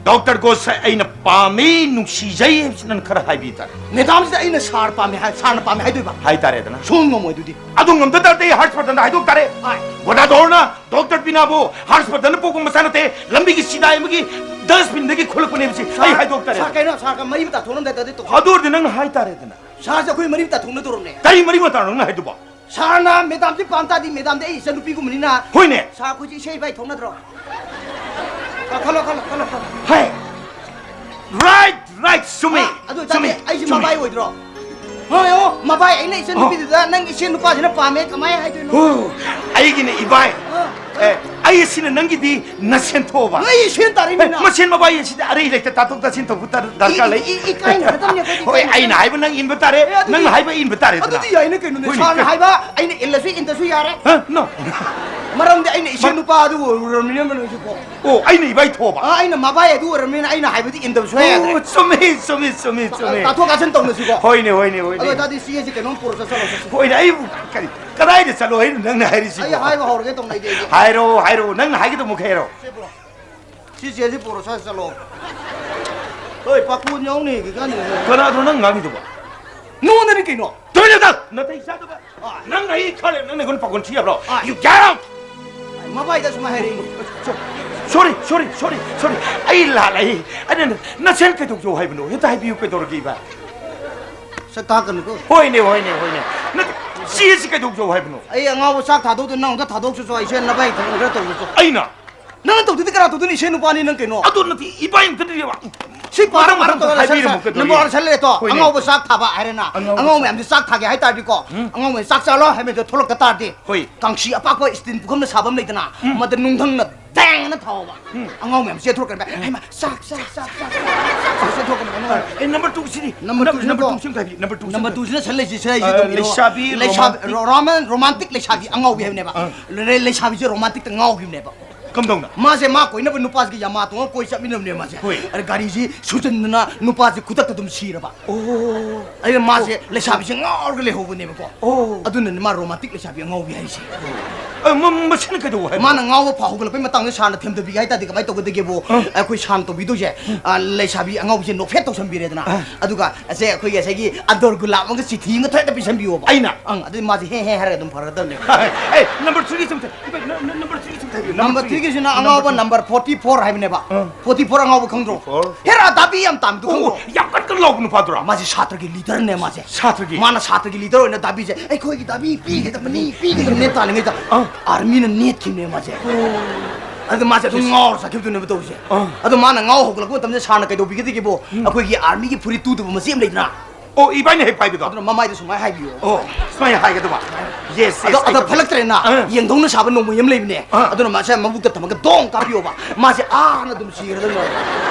ꯗꯣꯛꯇꯔ ꯒꯣꯁ ꯑꯩꯅ ꯄꯥꯝꯃꯤ, ꯅꯨꯡꯁꯤꯖꯩ ꯍꯥꯏꯕꯁꯤ ꯅꯪ ꯈꯔ ꯍꯥꯏꯕꯤ ꯇꯥꯔꯦ꯫ ꯃꯦꯗꯥꯝꯁꯤꯗ ꯑꯩꯅ ꯁꯥꯔ ꯄꯥꯝꯃꯦ ꯍꯥꯏ, ꯁꯥꯔꯅ ꯄꯥꯝꯃꯦ ꯍꯥꯏꯗꯣꯏꯕ? ꯍꯥꯏ ꯇꯥꯔꯦꯗꯅ꯫ ꯁꯨꯡ ꯉꯝꯃꯣꯏ ꯑꯗꯨꯗꯤ꯫ ꯑꯗꯨ ꯉꯝꯗ ꯇꯥꯔꯗꯤ ꯑꯩ ꯍꯔꯁ ꯕꯔꯗꯟꯗ ꯍꯥꯏꯗꯣꯛ ꯇꯥꯔꯦ꯫ ꯍꯥꯏ꯫ ꯒꯣꯗꯥꯗꯣꯔꯅ ꯗꯣꯛꯇꯔ ꯕꯤꯅꯥꯕꯨ ꯍꯔꯁ ꯕꯔꯗꯟꯅ ꯄꯣꯛꯄ ꯃꯆꯥ ꯅꯠꯇꯦ, ꯂꯝꯕꯤꯒꯤ ꯁꯤꯗꯥꯏ ꯑꯃꯒꯤ ꯗꯁꯕꯤꯟꯗꯒꯤ ꯈꯨꯜꯂꯛꯄꯅꯦꯕꯁꯤ ꯑꯩ ꯁꯥꯔ, ꯍꯥꯏꯗꯣꯛ ꯇꯥꯔꯦ꯫ ꯁꯥꯔ, ꯀꯩꯅꯣ, ꯁꯥꯔ, ꯃꯔꯤ ꯃꯇꯥ ꯊꯣꯛꯅꯝꯗꯥꯏ ꯇꯧꯗꯤ ꯇꯣꯛ-, ꯑꯗꯨ ꯑꯣꯏꯔꯗꯤ ꯅꯪꯅ ꯍꯥꯏ ꯇꯥꯔꯦꯗꯅ꯫ ꯁꯥꯔꯁꯦ ꯑꯩꯈꯣꯏ ꯃꯔꯤ ꯃꯇꯥ ꯊꯣꯛꯅꯗꯧꯔꯕꯅꯦ꯫ ꯀꯔꯤ ꯃꯔꯤ ꯃꯇꯥꯅꯣ ꯅꯪꯅ ꯍꯥꯏꯗꯨꯕꯣ? ꯁꯥꯔꯅ ꯃꯦꯗꯥꯝꯁꯦ ꯄꯥꯝ ꯇꯥꯔꯗꯤ ꯃꯦꯗꯥꯝꯗꯤ ꯑꯩ ꯏꯆꯟꯅꯨꯄꯤꯒꯨꯝꯕꯅꯤꯅ꯫ ꯍꯣꯏꯅꯦ꯫ ꯁꯥꯔ, ꯑꯩꯈꯣꯏꯁꯦ ꯏꯁꯩ ꯏꯕꯥꯏ ꯊꯣꯛꯅꯗ꯭ꯔꯣ? ꯑ, ꯈꯜꯂꯣ, ꯈꯜꯂꯣ, ꯈꯜꯂꯣ, ꯈꯜꯂꯣ꯫ ꯍꯦ! Right, right, ꯆꯨꯝꯃꯤ꯫ ꯑ, ꯑꯗꯨ ꯑꯣꯏꯇꯥꯔꯗꯤ ꯆꯨꯝꯃꯤ, ꯑꯩꯁꯦ ꯆꯨꯝꯃꯤ꯫ ꯃꯕꯥꯏ ꯑꯣꯏꯗ꯭ꯔꯣ? ꯍꯣꯏ, ꯑꯣ, ꯃꯕꯥꯏ ꯑꯩꯅ ꯏꯆꯟꯅꯨꯄꯤꯗꯨꯗ ꯅꯪ ꯏꯆꯦ ꯅꯨꯄꯥꯁꯤꯅ ꯄꯥꯝꯃꯦ ꯀꯃꯥꯏꯅ ꯍꯥꯏꯗꯣꯏꯅꯣ? ꯑꯣ, ꯑꯩꯒꯤꯅ ꯏꯕꯥꯏ꯫ ꯑ, ꯑꯦ, ꯑꯩ ꯑꯁꯤꯅ ꯅꯪꯒꯤꯗꯤ ꯅꯁꯦꯟ ꯊꯣꯛꯑꯕ? ꯑꯩ ꯁꯦꯟ ꯇꯥꯔꯛꯏꯅꯤꯅ꯫ ꯃꯁꯦꯟ ꯃꯕꯥꯏ ꯑꯁꯤꯗ ꯑꯔꯩ ꯂꯩꯇ ꯇꯥꯊꯣꯛ ꯇꯥꯁꯤꯟ ꯇꯧꯕ ꯗꯔ-, ꯗꯔꯀꯥꯔ ꯂꯩ꯫ ꯏ-, ꯏ-, ꯏꯀꯥꯏꯅꯒꯗꯕꯅꯤ ꯑꯩꯈꯣꯏꯗꯤ꯫ ꯍꯣꯏ, ꯏꯀꯥꯏꯅꯒꯗꯕꯅꯤ꯫ ꯑꯩꯅ ꯍꯥꯏꯕ ꯅꯪ ꯏꯟꯕ ꯇꯥꯔꯦ, ꯑꯦ, ꯑꯗꯨꯗꯤ, ꯅꯪꯅ ꯍꯥꯏꯕ ꯏꯟꯕ ꯇꯥꯔꯦꯗꯅ꯫ ꯑꯗꯨꯗꯤ ꯌꯥꯏꯅ ꯀꯩꯅꯣꯅꯦ꯫ ꯍꯣꯏꯅꯦ, ꯁꯥꯔꯅ ꯀ- ꯍꯥꯏꯕ ꯑꯩꯅ ꯏꯜꯂꯁꯨ ꯏꯟꯗꯁꯨ ꯌꯥꯔꯦ꯫ ꯍ? No꯫ ꯃꯔꯝꯗꯤ ꯑꯩꯅ ꯏꯁꯦꯟ ꯅꯨꯄꯥ ꯑꯗꯨ ꯑꯣꯏꯔꯨꯔꯕꯅꯤꯅ ꯅꯪꯁꯨꯀꯣ꯫ ꯑꯣ, ꯑꯩꯅ ꯏꯕꯥꯏ ꯊꯣꯛꯑꯕ? ꯑ, ꯑꯩꯅ ꯃꯕꯥꯏ ꯑꯗꯨ ꯑꯣꯏꯔꯕꯅꯤꯅ ꯑꯩꯅ ꯍꯥꯏꯕꯗꯤ ꯏꯟꯗꯕ ꯁꯨꯡꯌꯥ ꯌꯥꯗ꯭ꯔꯦ꯫ ꯑꯣ, ꯆꯨꯝꯃꯤ, ꯆꯨꯝꯃꯤ, ꯆꯨꯝꯃꯤ, ꯆꯨꯝꯃꯤ꯫ ꯇꯥꯊꯣꯛ ꯇꯥꯁꯤꯟ ꯇꯧꯅꯁꯤꯀꯣ꯫ ꯍꯣꯏꯅꯦ, ꯍꯣꯏꯅꯦ, ꯍꯣꯏꯅꯦ꯫ ꯑꯗꯨ ꯑꯣꯏꯇꯥꯔꯗꯤ ꯆꯦꯁꯤ ꯀꯩꯅꯣꯝ ꯄꯨꯔ ꯆꯠꯁꯜꯂꯣ, ꯆꯠꯁꯤ꯫ ꯍꯣꯏꯅꯦ, ꯑꯩꯕꯨ ꯀꯔꯤ, ꯀꯗꯥꯏꯗ ꯆꯠꯂꯣ ꯍꯥꯏꯅꯣ ꯅꯪꯅ ꯍꯥꯏꯔꯤꯁꯤꯕꯣ? ꯑꯩ ꯍꯥꯏꯕ ꯍꯧꯔꯒꯦ ꯇꯧꯅꯩꯗꯤ ꯑꯩꯗꯤ꯫ ꯍꯥꯏꯔꯣ, ꯍꯥꯏꯔꯣ, ꯅꯪꯅ ꯍꯥꯏꯒꯗꯕ ꯃꯈꯩ ꯍꯥꯏꯔꯣ꯫ ꯁꯤ ꯄꯨꯔꯣ꯫ ꯁꯤ ꯆꯦꯁꯤ ꯄꯨꯔꯣ, ꯁ꯭ꯋꯥꯏꯗ ꯆꯠꯂꯣ꯫ ꯍꯣꯏ, ꯄꯥꯈꯣꯟ ꯌꯥꯎꯅꯤ ꯍꯧꯖꯤꯛꯀꯥꯟꯗꯤ꯫ ꯀꯅꯥꯗꯅꯣ ꯅꯪ ꯉꯥꯡꯉꯤꯗꯨꯕꯣ? ꯅꯉꯣꯟꯗꯅꯤ ꯀꯩꯅꯣ꯫ ꯇꯨꯃꯤꯟꯅ ꯇꯥ! ꯅꯇꯩ ꯆꯥꯗꯕ꯫ ꯑꯥ꯫ ꯅꯪ ꯑꯩ ꯈꯜꯂꯦ, ꯅꯪꯅ ꯑꯩꯉꯣꯟꯗ ꯄꯥꯈꯣꯟ ꯁꯤ ꯌꯥꯕ꯭ꯔꯣ? ꯑꯥ꯫ You get out! ꯃꯕꯥꯏꯗ ꯁꯨꯃꯥꯏ ꯍꯥꯏꯔꯛꯏꯅꯦ꯫ Sorry, sorry, sorry, sorry. ꯑꯩ ꯂꯥꯜꯂꯦ꯫ ꯑꯩ, ꯑꯩꯅ ꯅꯁꯦꯟ ꯀꯩꯗꯧꯖꯧ ꯍꯥꯏꯕꯅꯣ? ꯍꯦꯛꯇ ꯍꯥꯏꯕꯤꯌꯨ, ꯀꯩꯗꯧꯔꯒꯦ ꯏꯕꯥ? ꯁꯛ ꯇꯥꯛꯀꯅꯨꯀꯣ꯫ ꯍꯣꯏꯅꯦ, ꯍꯣꯏꯅꯦ, ꯍꯣꯏꯅꯦ꯫ ꯅꯠꯇꯦ, ꯁꯤ, ꯁꯤ ꯀꯩꯗꯧꯖꯧ ꯍꯥꯏꯕꯅꯣ? ꯑꯩ ꯑꯉꯥꯎꯕ ꯆꯥꯛ ꯊꯥꯗꯣꯛꯇꯣ ꯅꯪ ꯑꯝꯇ ꯊꯥꯗꯣꯛꯆꯁꯣ, ꯑꯩ ꯁꯦ ꯅꯕꯥꯏ ꯊꯕꯛ ꯈꯔ ꯇꯧꯖꯁꯣ꯫ ꯑꯩꯅ? ꯅꯪꯅ ꯇꯧꯗꯗꯤ ꯀꯅꯥ ꯇꯧꯗꯣꯏꯅꯣ? ꯏꯁꯦ ꯅꯨꯄꯥꯅꯤ ꯅꯪ ꯀꯩꯅꯣ? ꯑꯗꯨ ꯅꯠꯇꯦ, ꯏꯕꯥ ꯌꯥꯝ ꯇꯠꯂꯤꯑꯕ꯫ ꯁꯤ ꯄꯥꯔ ꯃꯊꯪ ꯄꯥꯔ ꯃꯊꯪ ꯇꯧꯔꯒ ꯍꯥꯏꯕꯤꯔꯝꯃꯨ, ꯁꯠ ꯁꯠ ꯀꯩꯗꯧꯔꯒꯦ? ꯅꯝꯕꯔ ꯋꯥꯟ ꯁꯠ ꯂꯩꯔꯦ ꯇꯣ꯫ ꯍꯣꯏꯅꯦ꯫ ꯑꯉꯥꯎꯕ ꯆꯥꯛ ꯊꯥꯕ ꯍꯥꯏꯔꯦꯅ꯫ ꯑꯉꯥꯎꯕ ꯑꯉꯥꯎꯕ ꯆꯥꯛ ꯃꯌꯥꯝꯁꯦ ꯆꯥꯛ ꯊꯥꯒꯦ ꯍꯥꯏ ꯇꯥꯔꯗꯤꯀꯣ, ꯎꯝ꯫ ꯑꯉꯥꯎꯕ ꯆꯥꯛ ꯆꯥꯔꯣ ꯍꯥꯏꯕꯗꯣ ꯊꯣꯛꯂꯛꯇ ꯇꯥꯔꯗꯤ, ꯍꯣꯏ꯫ ꯀꯥꯡꯁꯤ ꯑꯄꯥꯛꯄ ꯏꯁꯇꯤꯟ ꯄꯨꯈꯝꯗ ꯁꯥꯕ ꯑꯃ ꯂꯩꯗꯅ, ꯎꯝ꯫ ꯃꯗ ꯅꯨꯡꯊꯪꯅ ꯗꯦꯡ ꯑꯅ ꯊꯥꯎꯕ꯫ ꯎꯝ꯫ ꯑꯉꯥꯎ ꯃꯌꯥꯝ ꯆꯦꯟꯊꯣꯔꯛꯀꯅꯤ꯫ ꯍꯩꯃꯥ, ꯆꯥꯛ, ꯆꯥꯛ, ꯆꯥꯛ, ꯆꯥꯛ, ꯆꯥꯛ, ꯆꯦꯟꯊꯣꯔꯛꯀꯅꯤ ꯑꯉꯥꯎ ꯃꯌꯥꯝ꯫ ꯑꯦ, number two ꯁꯤꯗꯤ? Number two ꯁꯤꯅ number ꯀꯣ? Two ꯁꯤ ꯑꯝꯇ ꯍꯥꯏꯕꯤꯌꯨ, number two ꯁꯤ number ꯑꯝꯇ꯫ Two ꯁꯤꯅ ꯁꯟ ꯂꯩꯁꯤ, ꯁꯟ ꯂꯩꯁꯤ ꯑ, ꯑꯗꯨꯝ ꯏꯔꯣ꯫ ꯂꯩꯁꯥꯕꯤ ꯂꯩꯁꯥꯕꯤ, romantic꯫ Ro-, Roman, romantic ꯂꯩꯁꯥꯕꯤ ꯑꯉꯥꯎꯕꯤ ꯍꯥꯏꯕꯅꯦꯕ꯫ ꯑ꯫ ꯂꯩ-, ꯂꯩꯁꯥꯕꯤꯁꯦ romantic ꯇ ꯉꯥꯎꯈꯤꯕꯅꯦꯕ꯫ ꯀꯝꯗꯧꯅ? ꯃꯥꯁꯦ ꯃꯥ ꯀꯣꯏꯅꯕ ꯅꯨꯄꯥꯁꯤꯒꯤ ꯌꯥꯃꯥ ꯇꯣꯡꯉ ꯀꯣꯏ ꯆꯠꯃꯤꯟꯅꯕꯅꯦꯕ ꯃꯥꯁꯦ꯫ ꯍꯣꯏ꯫ ꯑꯗ ꯒꯥꯔꯤꯁꯤ ꯁꯨꯖꯟꯗꯅ ꯅꯨꯄꯥꯁꯦ ꯈꯨꯗꯛꯇ ꯑꯗꯨꯝ ꯁꯤꯔꯕ꯫ ꯑꯣ꯫ ꯑꯗꯨꯅ ꯃꯥꯁꯦ ꯑꯣ꯫ ꯂꯩꯁꯥꯕꯤꯁꯦ ꯉꯥꯎꯔꯒ ꯂꯩꯍꯧꯕꯅꯦꯕꯀꯣ꯫ ꯑꯣ꯫ ꯑꯗꯨꯅꯅꯦ ꯃꯥ romantic ꯂꯩꯁꯥꯕꯤ ꯑꯉꯥꯎꯕꯤ ꯍꯥꯏꯁꯦ꯫ ꯑ, ꯃ-, ꯃꯁꯤꯅ ꯀꯩꯗꯧꯕ ꯍꯥꯏꯕ? ꯃꯥꯅ ꯉꯥꯎꯕ ꯐꯥꯎ ꯍꯧꯒꯠꯂꯛꯄꯩ ꯃꯇꯥꯡꯗ ꯁꯥꯔꯅ ꯊꯦꯝꯗꯕꯤꯒꯦ ꯍꯥꯏ ꯇꯥꯔꯗꯤ ꯀꯃꯥꯏꯅ ꯇꯧꯒꯗꯒꯦꯕꯨ? ꯑ꯫ ꯑꯩꯈꯣꯏ ꯁꯥꯔꯅ ꯇꯧꯕꯤꯗꯣꯏꯁꯦ, ꯑ, ꯂꯩꯁꯥꯕꯤ ꯑꯉꯥꯎꯕꯤꯁꯦ ꯅꯣꯛꯐꯦꯠ ꯇꯧꯁꯟꯕꯤꯔꯦꯗꯅ꯫ ꯑ꯫ ꯑꯗꯨꯒ ꯑꯁꯦ ꯑꯩꯈꯣꯏꯒꯤ ꯉꯁꯥꯏꯒꯤ ꯑꯟꯗꯣꯔ ꯒꯨꯂꯥꯞ ꯑꯃꯒ ꯆꯤꯊꯤ ꯑꯃꯒ ꯊꯣꯏꯗ ꯄꯤꯁꯟꯕꯤꯌꯣꯕ꯫ ꯑꯩꯅ? ꯑꯪ, ꯑꯗꯨꯗꯤ ꯃꯥꯁꯦ ꯍꯦ ꯍꯦ ꯍꯥꯏꯔꯒ ꯑꯗꯨꯝ ꯐꯔꯗꯕꯅꯦ꯫ ꯑꯦ, number three ꯁꯤ ꯑꯝꯇ, ꯅ-, ꯅ-, number three ꯁꯤ ꯑꯝꯇ ꯍꯥꯏꯕꯤꯌꯨ꯫ Number number three ꯒꯤꯁꯤꯅ number ꯑꯉꯥꯎꯕ three꯫ Number forty four ꯍꯥꯏꯕꯅꯦꯕ꯫ ꯑ꯫ Forty four ꯑꯉꯥꯎꯕ ꯈꯪꯗ꯭ꯔꯣ? Forty four꯫ ꯍꯦꯔꯥ ꯗꯥꯕꯤ ꯌꯥꯝ ꯇꯥꯝꯕꯗꯨ ꯑꯣ, ꯈꯪꯗ꯭ꯔꯣ? ꯌꯥꯝ ꯀꯟ ꯀꯟ ꯂꯥꯎꯕ ꯅꯨꯄꯥꯗꯨꯔꯥ? ꯃꯥꯁꯦ ꯁꯥꯇ꯭ꯔꯒꯤ leader ꯅꯦ ꯃꯥꯁꯦ꯫ ꯁꯥꯇ꯭ꯔꯒꯤ? ꯃꯥꯅ ꯁꯥꯇ꯭ꯔꯒꯤ leader ꯑꯣꯏꯅ ꯗꯥꯕꯤꯁꯦ, "ꯑꯩꯈꯣꯏꯒꯤ ꯗꯥꯕꯤ ꯄꯤꯒꯗꯕꯅꯤ, ꯄꯤꯒꯗꯕꯅꯦ" ꯇꯥꯜꯂꯤꯉꯩꯗ ꯑꯥ꯫ Army ꯅ ꯅꯦꯠꯈꯤꯕꯅꯦ ꯃꯥꯁꯦ꯫ ꯑꯗꯨ ꯃꯥꯁꯦ ꯑꯗꯨꯝ ꯉꯥꯎꯔ ꯆꯠꯈꯤꯕꯗꯨꯅꯦꯕ ꯇꯧꯔꯤꯁꯦ꯫ ꯑꯥ꯫ ꯑꯗꯣ ꯃꯥꯅ ꯉꯥꯎ ꯍꯧꯒꯠꯂꯛꯄ ꯃꯇꯝꯗ ꯁꯥꯔꯅ ꯀꯩꯗꯧꯕꯤꯒꯗꯒꯦꯕꯣ? ꯎꯝ꯫ ꯑꯩꯈꯣꯏꯒꯤ army ꯒꯤ ꯐꯨꯔꯤꯠ ꯇꯨꯗꯕ ꯃꯆꯦ ꯑꯃ ꯂꯩꯗꯅ? ꯑꯣ, ꯏꯕꯥꯅꯤ ꯍꯦꯛ ꯄꯥꯏꯕꯗꯣ? ꯑꯗꯨꯅ ꯃꯃꯥꯏꯗ ꯁꯨꯃꯥꯏꯅ ꯍꯥꯏꯕꯤꯌꯣ꯫ ꯑꯣ, ꯁꯨꯃꯥꯏꯅ ꯍꯥꯏꯒꯗꯕ꯫ ꯌꯦꯁ, ꯑꯗꯣ ꯌꯦꯁ, ꯑꯗꯣ ꯑꯩ ꯐꯠꯂꯛꯇ꯭ꯔꯦꯅ, ꯑꯥ꯫ ꯌꯦꯡꯗꯧꯅ ꯁꯥꯕ ꯅꯣꯡꯃꯩ ꯑꯃ ꯂꯩꯕꯅꯦ꯫ ꯑꯥ꯫ ꯑꯗꯨꯅ ꯃꯥꯁꯦ ꯃꯕꯨꯛꯇ ꯊꯝꯃꯒ ꯗꯣꯡ ꯀꯥꯞꯄꯤꯌꯣꯕ꯫ ꯃꯥꯁꯦ ꯑꯥꯅ ꯑꯗꯨꯝ ꯁꯤꯔꯗꯕꯅꯦ꯫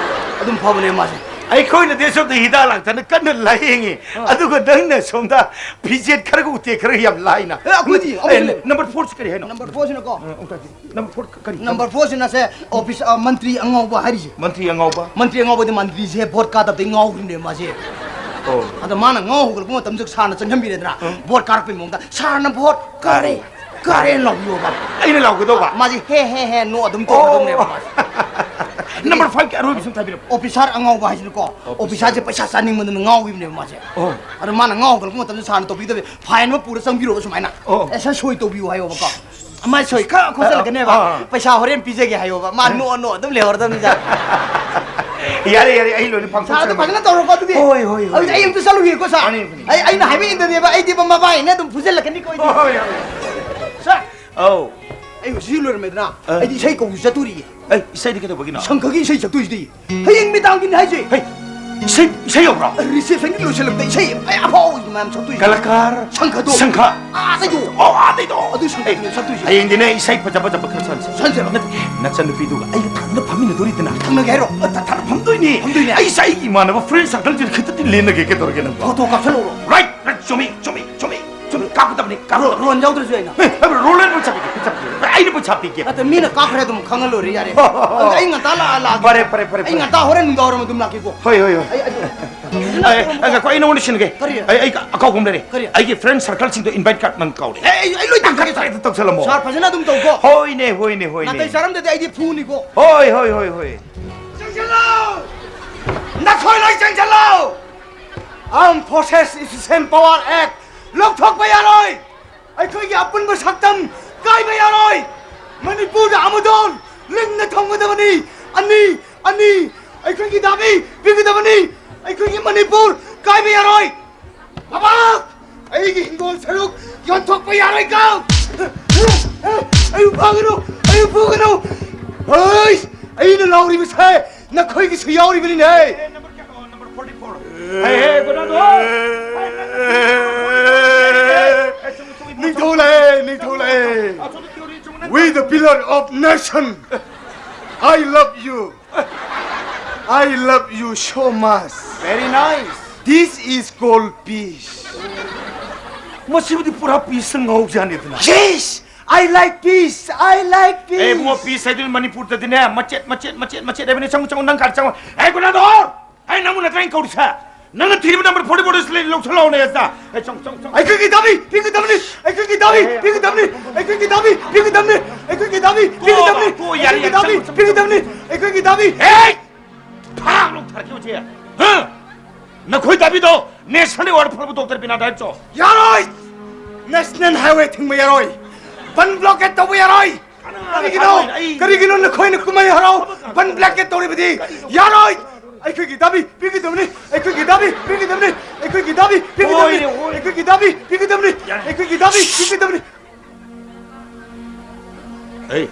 ꯑꯗꯨꯝ ꯐꯕꯅꯦ ꯃꯥꯁꯦ꯫ ꯑꯩꯈꯣꯏꯅꯗꯤ ꯁꯣꯝꯗ ꯍꯤꯗꯥꯛ ꯂꯥꯡꯊꯛꯅ ꯀꯟꯅ ꯂꯥꯏꯌꯦꯡꯉꯤ꯫ ꯑꯥ꯫ ꯑꯗꯨꯒ ꯅꯪꯅ ꯁꯣꯝꯗ ꯐꯤꯖꯦꯠ ꯈꯔꯒ ꯎꯇꯦꯛ ꯈꯔꯒ ꯌꯥꯝ ꯂꯥꯏꯅ꯫ ꯑꯦ, ꯑꯩꯈꯣꯏꯗꯤ ꯑꯃꯁꯨ ꯑꯦ, ꯂꯩ꯫ ꯅꯝꯕꯔ ꯐꯣꯔꯁꯤ ꯀꯔꯤ ꯍꯥꯏꯅꯣ? ꯅꯝꯕꯔ ꯐꯣꯔꯁꯤꯅꯀꯣ꯫ ꯑ, ꯑꯝꯇ ꯍꯥꯏꯕꯤꯌꯨ꯫ ꯅꯝꯕꯔ ꯐꯣꯔ ꯀꯔꯤ? ꯅꯝꯕꯔ ꯐꯣꯔꯁꯤꯅ ꯁꯦ ꯑꯣꯐꯤꯁ, ꯑ, ꯃꯟꯇ꯭ꯔꯤ ꯑꯉꯥꯎꯕ ꯍꯥꯏꯔꯤꯁꯦ꯫ ꯃꯟꯇ꯭ꯔꯤ ꯑꯉꯥꯎꯕ? ꯃꯟꯇ꯭ꯔꯤ ꯑꯉꯥꯎꯕꯗꯤ ꯃꯟꯇ꯭ꯔꯤꯁꯦ ꯚꯣꯠ ꯀꯥꯗꯕꯗꯩ ꯉꯥꯎꯈ꯭ꯔꯤꯕꯅꯦ ꯃꯥꯁꯦ꯫ ꯑꯣ꯫ ꯑꯗꯣ ꯃꯥꯅ ꯉꯥꯎ ꯍꯧꯒꯠꯂꯛꯄ ꯃꯇꯝꯗ ꯁꯥꯔꯅ ꯆꯪꯁꯤꯟꯕꯤꯔꯦꯗꯅ, ꯎꯝ꯫ ꯚꯣꯠ ꯀꯥꯔꯛꯄꯩ ꯃꯑꯣꯡꯗ, "ꯁꯥꯔꯅ ꯚꯣꯠ ꯀꯥꯔꯦ, ꯀꯥꯔꯦ" ꯂꯥꯎꯕꯤꯌꯣꯕ꯫ ꯑꯩꯅ ꯂꯥꯎꯒꯗꯧꯕ? ꯃꯥꯁꯦ ꯍꯦ, ꯍꯦ, ꯍꯦ, ꯅꯣ ꯑꯗꯨꯝ ꯇꯧꯒꯗꯧꯕꯅꯦꯕ ꯑꯣ꯫ ꯃꯥꯁꯦ꯫ ꯅꯝꯕꯔ ꯐꯥꯏꯚꯀꯤ ꯑꯔꯣꯏꯕꯁꯤ ꯑꯝꯇ ꯍꯥꯏꯕꯤꯔꯛꯑꯣ꯫ ꯑꯣꯐꯤꯁꯥꯔ ꯑꯉꯥꯎꯕ ꯍꯥꯏꯁꯤꯅꯀꯣ, ꯑꯣꯐꯤꯁꯥꯔ꯫ ꯑꯣꯐꯤꯁꯥꯔꯁꯦ ꯄꯩꯁꯥ ꯆꯥꯅꯤꯡꯃꯟꯗꯅ ꯉꯥꯎꯈꯤꯕꯅꯦꯕ ꯃꯥꯁꯦ꯫ ꯑꯣ꯫ ꯑꯗꯣ ꯃꯥꯅ ꯉꯥꯎ ꯍꯧꯒꯠꯂꯛꯄ ꯃꯇꯝꯗ ꯁꯥꯔꯅ ꯇꯧꯕꯤꯒꯗꯕꯁꯦ, ꯐꯥꯏꯟ ꯑꯃ ꯄꯨꯔ ꯆꯪꯕꯤꯔꯣꯕ ꯁꯨꯃꯥꯏꯅ꯫ ꯑꯣ꯫ "ꯑꯦ, ꯁꯥꯔ, ꯁꯣꯏ ꯇꯧꯕꯤꯌꯨ" ꯍꯥꯏꯌꯣꯕꯀꯣ꯫ ꯃꯥꯏ ꯁꯣꯏ ꯈꯔ ꯈꯣꯠꯆꯜꯂꯛꯀꯅꯦꯕ꯫ ꯑꯥ, ꯑꯥ꯫ "ꯄꯩꯁꯥ ꯍꯣꯔꯦꯟ ꯄꯤꯖꯒꯦ" ꯍꯥꯏꯌꯣꯕ꯫ ꯃꯥ ꯅꯣ, ꯅꯣ ꯑꯗꯨꯝ ꯂꯩꯍꯧꯔꯗꯕꯅꯤ ꯖꯥꯠ꯫ ꯌꯥꯔꯦ, ꯌꯥꯔꯦ, ꯑꯩ ꯂꯣꯏꯅ ꯄꯥꯡꯊꯣꯛꯆꯔꯒꯦ꯫ ꯁꯥꯔꯗꯣ ꯐꯖꯅ ꯇꯧꯔꯣꯀꯣ ꯑꯗꯨꯗꯤ꯫ ꯍꯣꯏ, ꯍꯣꯏ, ꯍꯣꯏ꯫ ꯑꯗꯨꯗꯤ ꯑꯩ ꯑꯝꯇ ꯆꯠꯂꯨꯒꯦꯀꯣ, ꯁꯥꯔ꯫ ꯃꯥꯅꯤ, ꯃꯥꯅꯤ꯫ ꯑꯩ, ꯑꯩꯅ ꯍꯥꯏꯕ ꯏꯟꯗꯅꯦꯕ, ꯑꯩꯗꯤ ꯃꯕꯥꯏꯅꯦ ꯑꯗꯨꯝ ꯐꯨꯖꯜꯂꯛꯀꯅꯤꯀꯣ ꯑꯩꯗꯤ꯫ ꯍꯣꯏ, ꯍꯣꯏ, ꯍꯣꯏ꯫ ꯁꯥꯔ, ꯑꯧ꯫ ꯑꯩ ꯍꯧꯖꯤꯛ ꯂꯣꯏꯔꯝꯃꯦꯗꯅ, ꯑꯥ꯫ ꯑꯩꯗꯤ ꯏꯁꯩ ꯀꯧꯕꯁꯨ ꯆꯠꯇꯣꯔꯤꯌꯦ꯫ ꯑꯩ, ꯏꯁꯩꯗꯤ ꯀꯩꯗꯧꯕꯒꯤꯅꯣ? ꯁꯪꯈꯒꯤ ꯏꯁꯩ ꯆꯠꯇꯣꯏꯁꯤꯗꯤ꯫ ꯍꯌꯦꯡ ꯃꯤꯗꯥꯡꯒꯤꯅꯤ ꯍꯥꯏꯁꯦ꯫ ꯍꯩ, ꯏꯁꯩ, ꯏꯁꯩ ꯌꯧꯕ꯭ꯔꯣ? ꯔꯤꯁꯦꯞꯁꯟꯒꯤ ꯂꯣꯏꯁꯤꯜꯂꯛꯇ ꯏꯁꯩ ꯑꯩ ꯑꯐꯥꯎꯕ ꯃꯌꯥꯝ ꯁꯛꯇꯣꯏꯁꯦ꯫ ꯀꯂꯥꯀꯥꯔ? ꯁꯪꯈꯗꯣ꯫ ꯁꯪꯈ? ꯑꯥꯗꯩꯗꯣ꯫ ꯑꯣ, ꯑꯥꯗꯩꯗꯣ꯫ ꯑꯗꯨ ꯁꯪꯈꯗꯣ ꯑꯩ ꯁꯛꯇꯣꯏꯁꯦ꯫ ꯍꯌꯦꯡꯗꯤꯅꯦ, ꯏꯁꯩ ꯐꯖ ꯐꯖꯕ ꯈꯔ ꯁꯛꯍꯟꯁꯦ꯫ ꯁꯛꯍꯟꯁꯦꯔꯣ? ꯅꯠꯇꯦ, ꯅꯆꯟꯅꯨꯄꯤꯗꯨꯒ ꯑꯩꯒ ꯊꯪꯅ ꯐꯝꯃꯤꯟꯅꯗꯣꯔꯤꯗꯅ꯫ ꯊꯪꯅꯒꯦ ꯍꯥꯏꯔꯣ? ꯑ, ꯊ-, ꯊ-, ꯐꯝꯗꯣꯏꯅꯦ꯫ ꯐꯝꯗꯣꯏꯅꯦ? ꯑꯩꯁꯦ ꯑꯩꯒꯤ ꯏꯃꯥꯟꯅꯕ ꯐ꯭ꯔꯦꯟ ꯁꯥꯔꯀꯜꯁꯤꯗ ꯈꯤꯇꯗꯤ ꯂꯦꯟꯅꯒꯦ, ꯀꯩꯗꯧꯔꯒꯦ ꯅꯪꯕꯣ? ꯐꯣꯇꯣ ꯀꯥꯞꯁꯜꯂꯛꯎꯔꯣ? ꯔꯥꯏꯠ, ꯔꯥꯏꯠ, ꯆꯨꯝꯃꯤ, ꯆꯨꯝꯃꯤ, ꯆꯨꯝꯃꯤ, ꯆꯨꯝꯃꯤ, ꯀꯥꯞꯀꯗꯕꯅꯤ, ꯔꯣ-, ꯀꯥꯞꯀꯗꯕꯅꯤ꯫ ꯔꯣꯟ ꯌꯥꯎꯗ꯭ꯔꯁꯨ ꯌꯥꯏꯅ? ꯑꯦ, ꯑꯦ, ꯔꯣꯟ ꯂꯣꯏꯅꯃꯛ ꯆꯠꯄꯤꯒꯦ, ꯆꯠꯄꯤꯒꯦ꯫ ꯑꯩꯅ ꯄꯩꯁꯥ ꯄꯤꯒꯦ꯫ ꯅꯠꯇꯦ, ꯃꯤꯅ ꯀꯥꯞꯈ꯭ꯔꯦ ꯑꯗꯨꯝ ꯈꯪꯍꯜꯂꯣꯏꯔꯦ, ꯌꯥꯔꯦ꯫ ꯍꯣꯏ, ꯍꯣꯏ, ꯍꯣꯏ, ꯑꯗꯨꯗꯤ ꯍꯣꯏ꯫ ꯑꯩ ꯉꯟꯇꯥ ꯂꯥꯛꯑ, ꯂꯥꯛꯑꯒꯦ꯫ ꯐꯔꯦ, ꯐꯔꯦ, ꯐꯔꯦ, ꯑꯩ ꯐꯔꯦ꯫ ꯉꯟꯇꯥ ꯍꯣꯔꯦꯟ ꯅꯨꯡꯗꯥꯡ ꯋꯥꯏꯔꯝ ꯑꯗꯨꯝ ꯂꯥꯛꯀꯦꯀꯣ꯫ ꯍꯣꯏ, ꯍꯣꯏ, ꯍꯣꯏ꯫ ꯑꯩ, ꯑꯩ, ꯑꯦ, ꯑꯦ, ꯉꯥꯏꯈꯣ, ꯑꯩ ꯅꯉꯣꯟꯗ ꯁꯤꯟꯅꯒꯦ꯫ ꯀꯔꯤ? ꯑꯩ, ꯑꯩ ꯑꯀꯥꯎꯕ ꯑꯃ ꯂꯩꯔꯦ꯫ ꯀꯔꯤ? ꯑꯩꯒꯤ ꯐ꯭ꯔꯦꯟ ꯁꯥꯔꯀꯜꯁꯤꯡꯗꯣ ꯏꯟꯚꯥꯏꯠ ꯀꯥꯔꯗ ꯅꯪ ꯀꯥꯎꯔꯦ꯫ ꯑꯦ, ꯑꯩ, ꯑꯩ ꯂꯣꯏ ꯇꯧꯖꯒꯦ꯫ ꯇꯧꯁꯜꯂꯝꯃꯣ꯫ ꯁꯥꯔ, ꯐꯖꯅ ꯑꯗꯨꯝ ꯇꯧꯀꯣ꯫ ꯍꯣꯏꯅꯦ, ꯍꯣꯏꯅꯦ, ꯍꯣꯏꯅꯦ꯫ ꯅꯥꯇꯩ ꯆꯥꯔꯝꯗꯗꯤ ꯑꯩꯗꯤ ꯐꯨꯅꯤꯀꯣ꯫ ꯍꯣꯏ, ꯍꯣꯏ, ꯍꯣꯏ, ꯍꯣꯏ꯫ ꯆꯪꯁꯤꯜꯂꯣ! ꯅꯈꯣꯏ ꯂꯣꯏ ꯆꯪꯁꯤꯜꯂꯣ! Armed Forces Efficient Power Act ꯂꯧꯊꯣꯛꯄ ꯌꯥꯔꯣꯏ! ꯑꯩꯈꯣꯏꯒꯤ ꯑꯄꯨꯟꯕ ꯁꯛꯇꯝ ꯀꯥꯏꯕ ꯌꯥꯔꯣꯏ! ꯃꯅꯤꯄꯨꯔꯗ ꯑꯃꯨꯗꯣꯟ ꯂꯤꯡꯅ ꯊꯝꯒꯗꯕꯅꯤ! ꯑꯅꯤ, ꯑꯅꯤ! ꯑꯩꯈꯣꯏꯒꯤ ꯗꯥꯕꯤ ꯄꯤꯒꯗꯕꯅꯤ! ꯑꯩꯈꯣꯏꯒꯤ ꯃꯅꯤꯄꯨꯔ ꯀꯥꯏꯕ ꯌꯥꯔꯣꯏ! ꯕꯕꯥ! ꯑꯩꯒꯤ ꯍꯤꯡꯒꯣꯜ ꯁꯔꯨꯛ ꯌꯣꯟꯊꯣꯛꯄ ꯌꯥꯔꯣꯏꯀꯣ! ꯑꯩꯕꯨ ꯐꯥꯒꯅꯨ! ꯑꯩꯕꯨ ꯐꯨꯒꯅꯨ! ꯍꯩ! ꯑꯩꯅ ꯂꯥꯎꯔꯤꯕꯁꯦ ꯅꯈꯣꯏꯒꯤꯁꯨ ꯌꯥꯎꯔꯤꯕꯅꯤꯅꯦ! ꯑꯦ, ꯅꯝꯕꯔ ꯀꯌꯥꯅꯣ? Number forty four. ꯍꯦ, ꯍꯦ, ꯒꯨꯅꯥꯗꯣ! ꯅꯤꯡꯊꯧ ꯂꯥꯛꯑꯦ, ꯅꯤꯡꯊꯧ ꯂꯥꯛꯑꯦ! We the pillar of nation! I love you! I love you so much! Very nice! This is called peace! ꯃꯁꯤꯕꯨꯗꯤ ꯄꯨꯔꯥ peace ꯉꯥꯎꯖꯥꯅꯤꯗꯅ꯫ Yes! I like peace! I like peace! A, Ibungo, peace ꯍꯥꯏꯗꯨꯅ ꯃꯅꯤꯄꯨꯔꯗꯗꯤꯅꯦ, ꯃꯆꯦꯠ, ꯃꯆꯦꯠ, ꯃꯆꯦꯠ, ꯃꯆꯦꯠ ꯍꯥꯏꯕꯅꯦ꯫ ꯆꯪꯉꯨ, ꯆꯪꯉꯨ, ꯅꯪ ꯀꯥꯗ ꯆꯪꯉꯨ꯫ ꯑꯦ, ꯒꯨꯅꯥꯗꯣ! ꯑꯩ ꯅꯪꯕꯨ ꯅꯠꯇ꯭ꯔꯥ ꯑꯩꯅ ꯀꯧꯔꯤꯁꯦ? ꯅꯪꯅ ꯊꯤꯔꯤꯕ number forty four ꯁꯤ ꯂꯧꯁꯜꯂꯛꯑꯣꯅꯦ, ꯑꯁꯤꯗ꯫ ꯑꯦ, ꯆꯪꯉꯨ, ꯆꯪꯉꯨ, ꯆꯪꯉꯨ꯫ ꯑꯩꯈꯣꯏꯒꯤ ꯗꯥꯕꯤ ꯄꯤꯒꯗꯕꯅꯤ! ꯑꯩꯈꯣꯏꯒꯤ ꯗꯥꯕꯤ ꯄꯤꯒꯗꯕꯅꯤ! ꯑꯩꯈꯣꯏꯒꯤ ꯗꯥꯕꯤ ꯄꯤꯒꯗꯕꯅꯤ! ꯑꯩꯈꯣꯏꯒꯤ ꯗꯥꯕꯤ ꯄꯤꯒꯗꯕꯅꯤ! ꯇꯣ, ꯌꯥꯔꯦ, ꯑꯩꯈꯣꯏꯒꯤ ꯌꯥꯔꯦ, ꯗꯥꯕꯤ ꯆꯪꯉꯨ, ꯆꯪꯉꯨ, ꯄꯤꯒꯗꯕꯅꯤ! ꯆꯪꯉꯨ꯫ ꯑꯩꯈꯣꯏꯒꯤ ꯗꯥꯕꯤ! ꯑꯦ! ꯊꯥꯡ ꯂꯧꯊꯔꯛꯀꯦ ꯍꯧꯖꯤꯛ꯫ ꯍꯥ? ꯅꯈꯣꯏ ꯗꯥꯕꯤꯗꯣ national award ꯐꯪꯕ doctor ꯕꯤꯅꯥꯗ ꯍꯥꯏꯔꯛꯆꯣ꯫ ꯌꯥꯔꯣꯏ! National highway ꯊꯤꯡꯕ ꯌꯥꯔꯣꯏ! ꯕꯟ blockade ꯇꯧꯕ ꯌꯥꯔꯣꯏ! ꯀꯔꯤꯒꯤꯅꯣ? ꯑꯩ ꯀꯔꯤꯒꯤꯅꯣ ꯅꯈꯣꯏꯅ ꯀꯨꯝꯍꯩ ꯍꯔꯥꯎ ꯕꯟ blockade ꯇꯧꯔꯤꯕꯗꯤ? ꯌꯥꯔꯣꯏ! ꯑꯩꯈꯣꯏꯒꯤ ꯗꯥꯕꯤ ꯄꯤꯒꯗꯕꯅꯤ! ꯑꯩꯈꯣꯏꯒꯤ ꯗꯥꯕꯤ ꯄꯤꯒꯗꯕꯅꯤ! ꯑꯩꯈꯣꯏꯒꯤ ꯗꯥꯕꯤ ꯄꯤꯒꯗꯕꯅꯤ! ꯍꯣꯏꯅꯦ, ꯍꯣꯏꯅꯦ꯫ ꯑꯩꯈꯣꯏꯒꯤ ꯗꯥꯕꯤ ꯄꯤꯒꯗꯕꯅꯤ! ꯌꯥꯔꯦ꯫ ꯑꯩꯈꯣꯏꯒꯤ ꯗꯥꯕꯤ ꯄꯤꯒꯗꯕꯅꯤ! ꯑꯩ